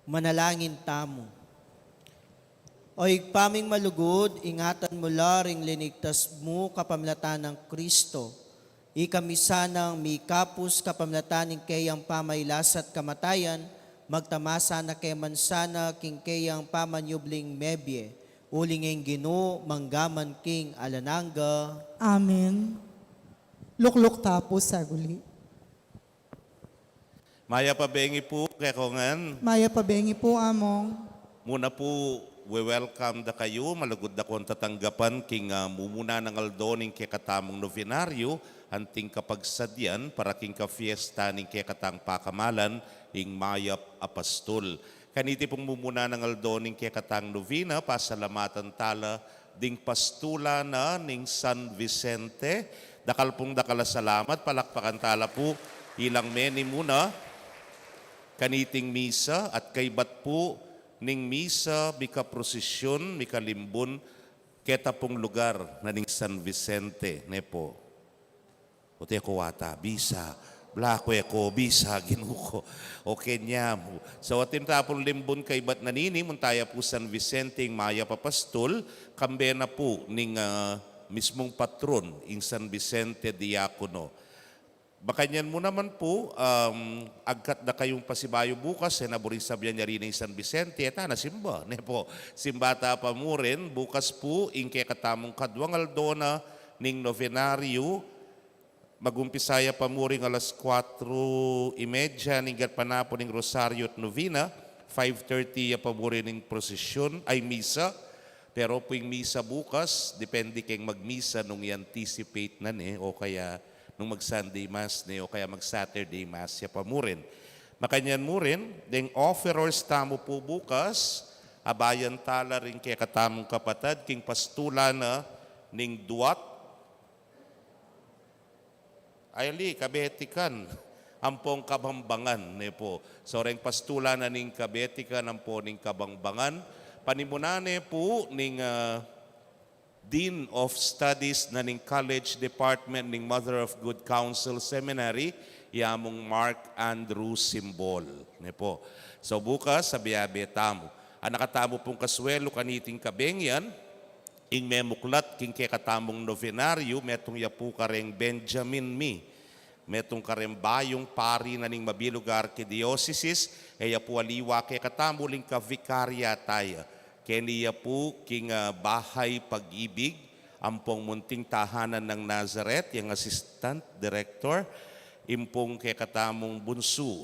Manalangin tamu. O Ibpa ming malugud, ingatan mu la ring linigtas mu kapamilatan nang Kristo. Ikami sanang mikapus kapamilatan ning keyang pamailas at kamatayan, magtamasa na ke man sana king keyang pamanyubling mebie, uling ing Ginu mangga man king alang angga. Amen. Lukluk ta pu saguli. Mayap a bengi pu kekongan. Mayap a bengi pu, Among. Muna pu, we-welcome da kayu, malugud da kong tatanggapan king, ah, mumuna nang aldo ning kekatamung novenaryo, anting kapagsadyan para king kafiesta ning kekatang pakamalan, ing Mayap a Pastul. Kaniti pung mumuna nang aldo ning kekatang novena, pasalamatan tala ding pastulan na ning San Vicente. Dakal pung dakal a salamat, palakpakan tala pu ilang menimuna kaniting misa at kaybat pu ning misa, mika prosesyon, mika limbun keta pung lugar na ning San Vicente, ne pu. O, te ko wata, bisa. Bla ko e ko bisa, Ginu ko. O kenya mu. So, atin ta pung limbun kaybat na nini, munta ya pu San Vicente ing Mayap a Pastul, kambe na pu ning, ah, mismung patron, ing San Vicente Diacono. Makanyan mu naman pu, um, agkat da kayung pasibayu bukas, e na buring sabyan ya rin ing San Vicente, e ta na simba, ne pu. Simba ta pa mu rin, bukas pu, ing kekatamung kaduang aldo na ning novenaryo, magumpisa ya pa mu ring alas kuatro y media ning gatpanapun ning Rosario at Novena, five thirty ya pa mu rin ing prosesyon, ay misa. Pero pu ing misa bukas, depende keng magmisa nung i-anticipate na ne, o kaya nung mag-Sunday Mass ne, o kaya mag-Saturday Mass ya pa mu rin. Makanyan mu rin, deng offerers tamu pu bukas, abayan tala ring kekatamung kapatad, king pastulan na ning duat, ay, ali, kabetikan ampong kabangbangan, ne pu. So, reng pastulan na ning kabetikan ampo ning kabangbangan, panimunan ne pu ning, ah, Dean of Studies na ning College Department ning Mother of Good Counsel Seminary, i Among Mark Andrew Simbol, ne pu. So, bukas, abe-abe tamu. Anaka tamu pung kaswelu kaniting kabeng yan, ing memuklat king kekatamung novenaryo, metung ya pu kareng Benjamin Mi. Metung kareng bayung pari na ning mabilug a arkidiosesis, e ya pu aliwa kekatamu uling kavikarya taya. Keni ya pu king, ah, Bahay Pag-ibig, ampong munting tahanan nang Nazaret, yang assistant director, impung kekatamung bunsu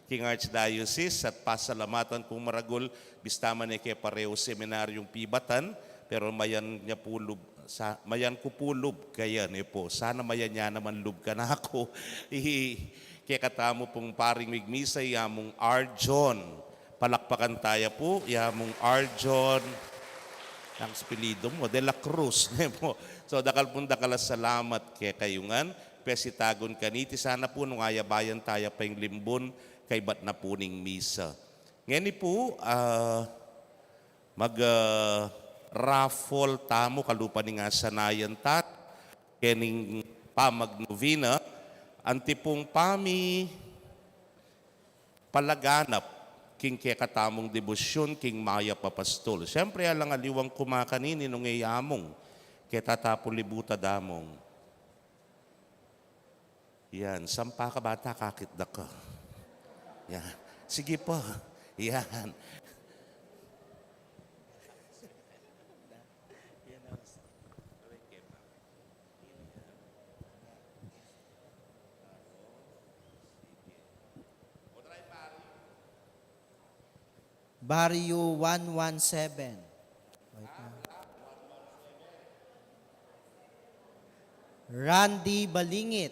king Archdiocese, at pasalamatan kung maragul, bista man e ke pareu seminaryung pibatan, pero mayan ya pu lub, sa, mayan ku pu lub kaya, ne pu. Sana mayan ya naman lub kanaku. I, kekatamu pung paring migmisa, i Among Arjon. Palakpakan taya pu, i Among Arjon. Ang apelyidu mu, De La Cruz, ne pu. So, dakal pung dakal a salamat kekayu ngan. Pesitagun kaniti, sana pu nung ayabayan taya pa ing limbun, kaybat na pu ning misa. Ngeni pu, ah, mag, ah, raffle tamu kalupa ning asanayan ta, kening pamagnovena, anti pung pami palaganap king kekatamung debosyun king Mayap a Pastul. Siyempre, alang aliwang kumakanini nung e i Among, keta ta pu libutan da Among. Yan, sampa ka bata, kakit da ka. Yan. Sige pa. Yan. Barrio one one seven. Randy Balingit.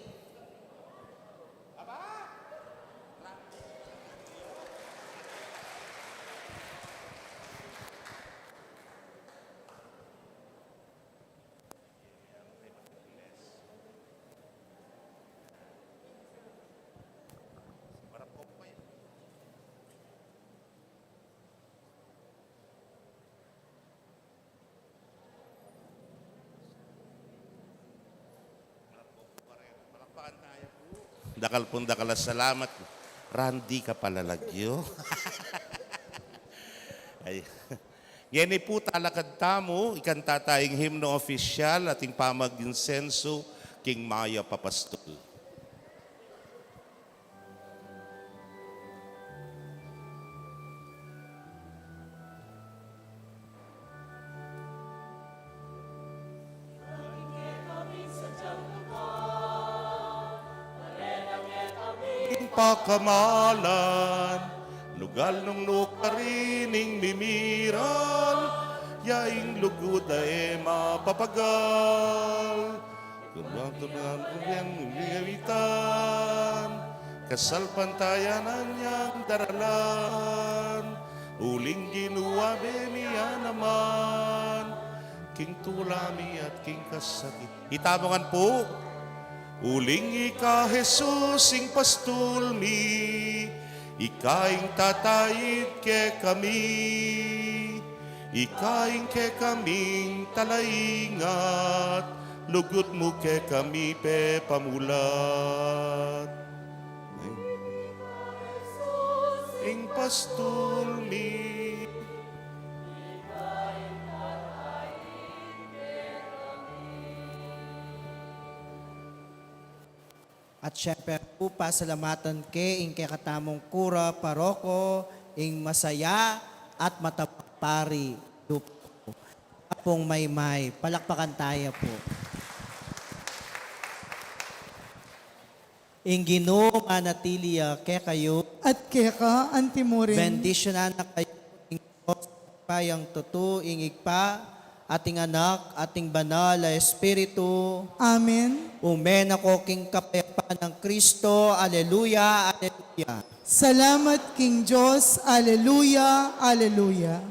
Palakpakan tayo po. Dakal pong dakal a salamat. Randy ka pala lagyu. Ay. Ngeni pu talakad tamu, ikanta tayang himno opisyal at ing pamag-insenso king mayap a pastul. Ing pakamalan, lugal nung nukarin ing mimiral, ya ing lugud a e mapapagal. Kumang tunang ulyang ulyamitan, kasalpantayanan yang daralan, uling Ginu abe mi ya naman, king tula mi at king kasakit. Itamu ngan pu. Uling ika Jesus ing pastul mi, ika ing tataid kekami, ika ing kekaming talaingat, lugud mu kekami pepamulat. Ing pastul mi. At syempre pu, pasalamatan ke ing kekatamung kura paroko, ing masaya at matabang pari, Dupo. Apung Maymay, palakpakan taya pu. Ing Ginu manatili ya kekayu. At keka antimurin. Bendisyunan na kayu ning Dios, Ibpa yang tutu, ing Ibpa, at ing Anak, at ing Banal a Espiritu. Amen. Ume na ko king kapayapan nang Kristo. Aleluya, aleluya. Salamat king Dios. Aleluya, aleluya.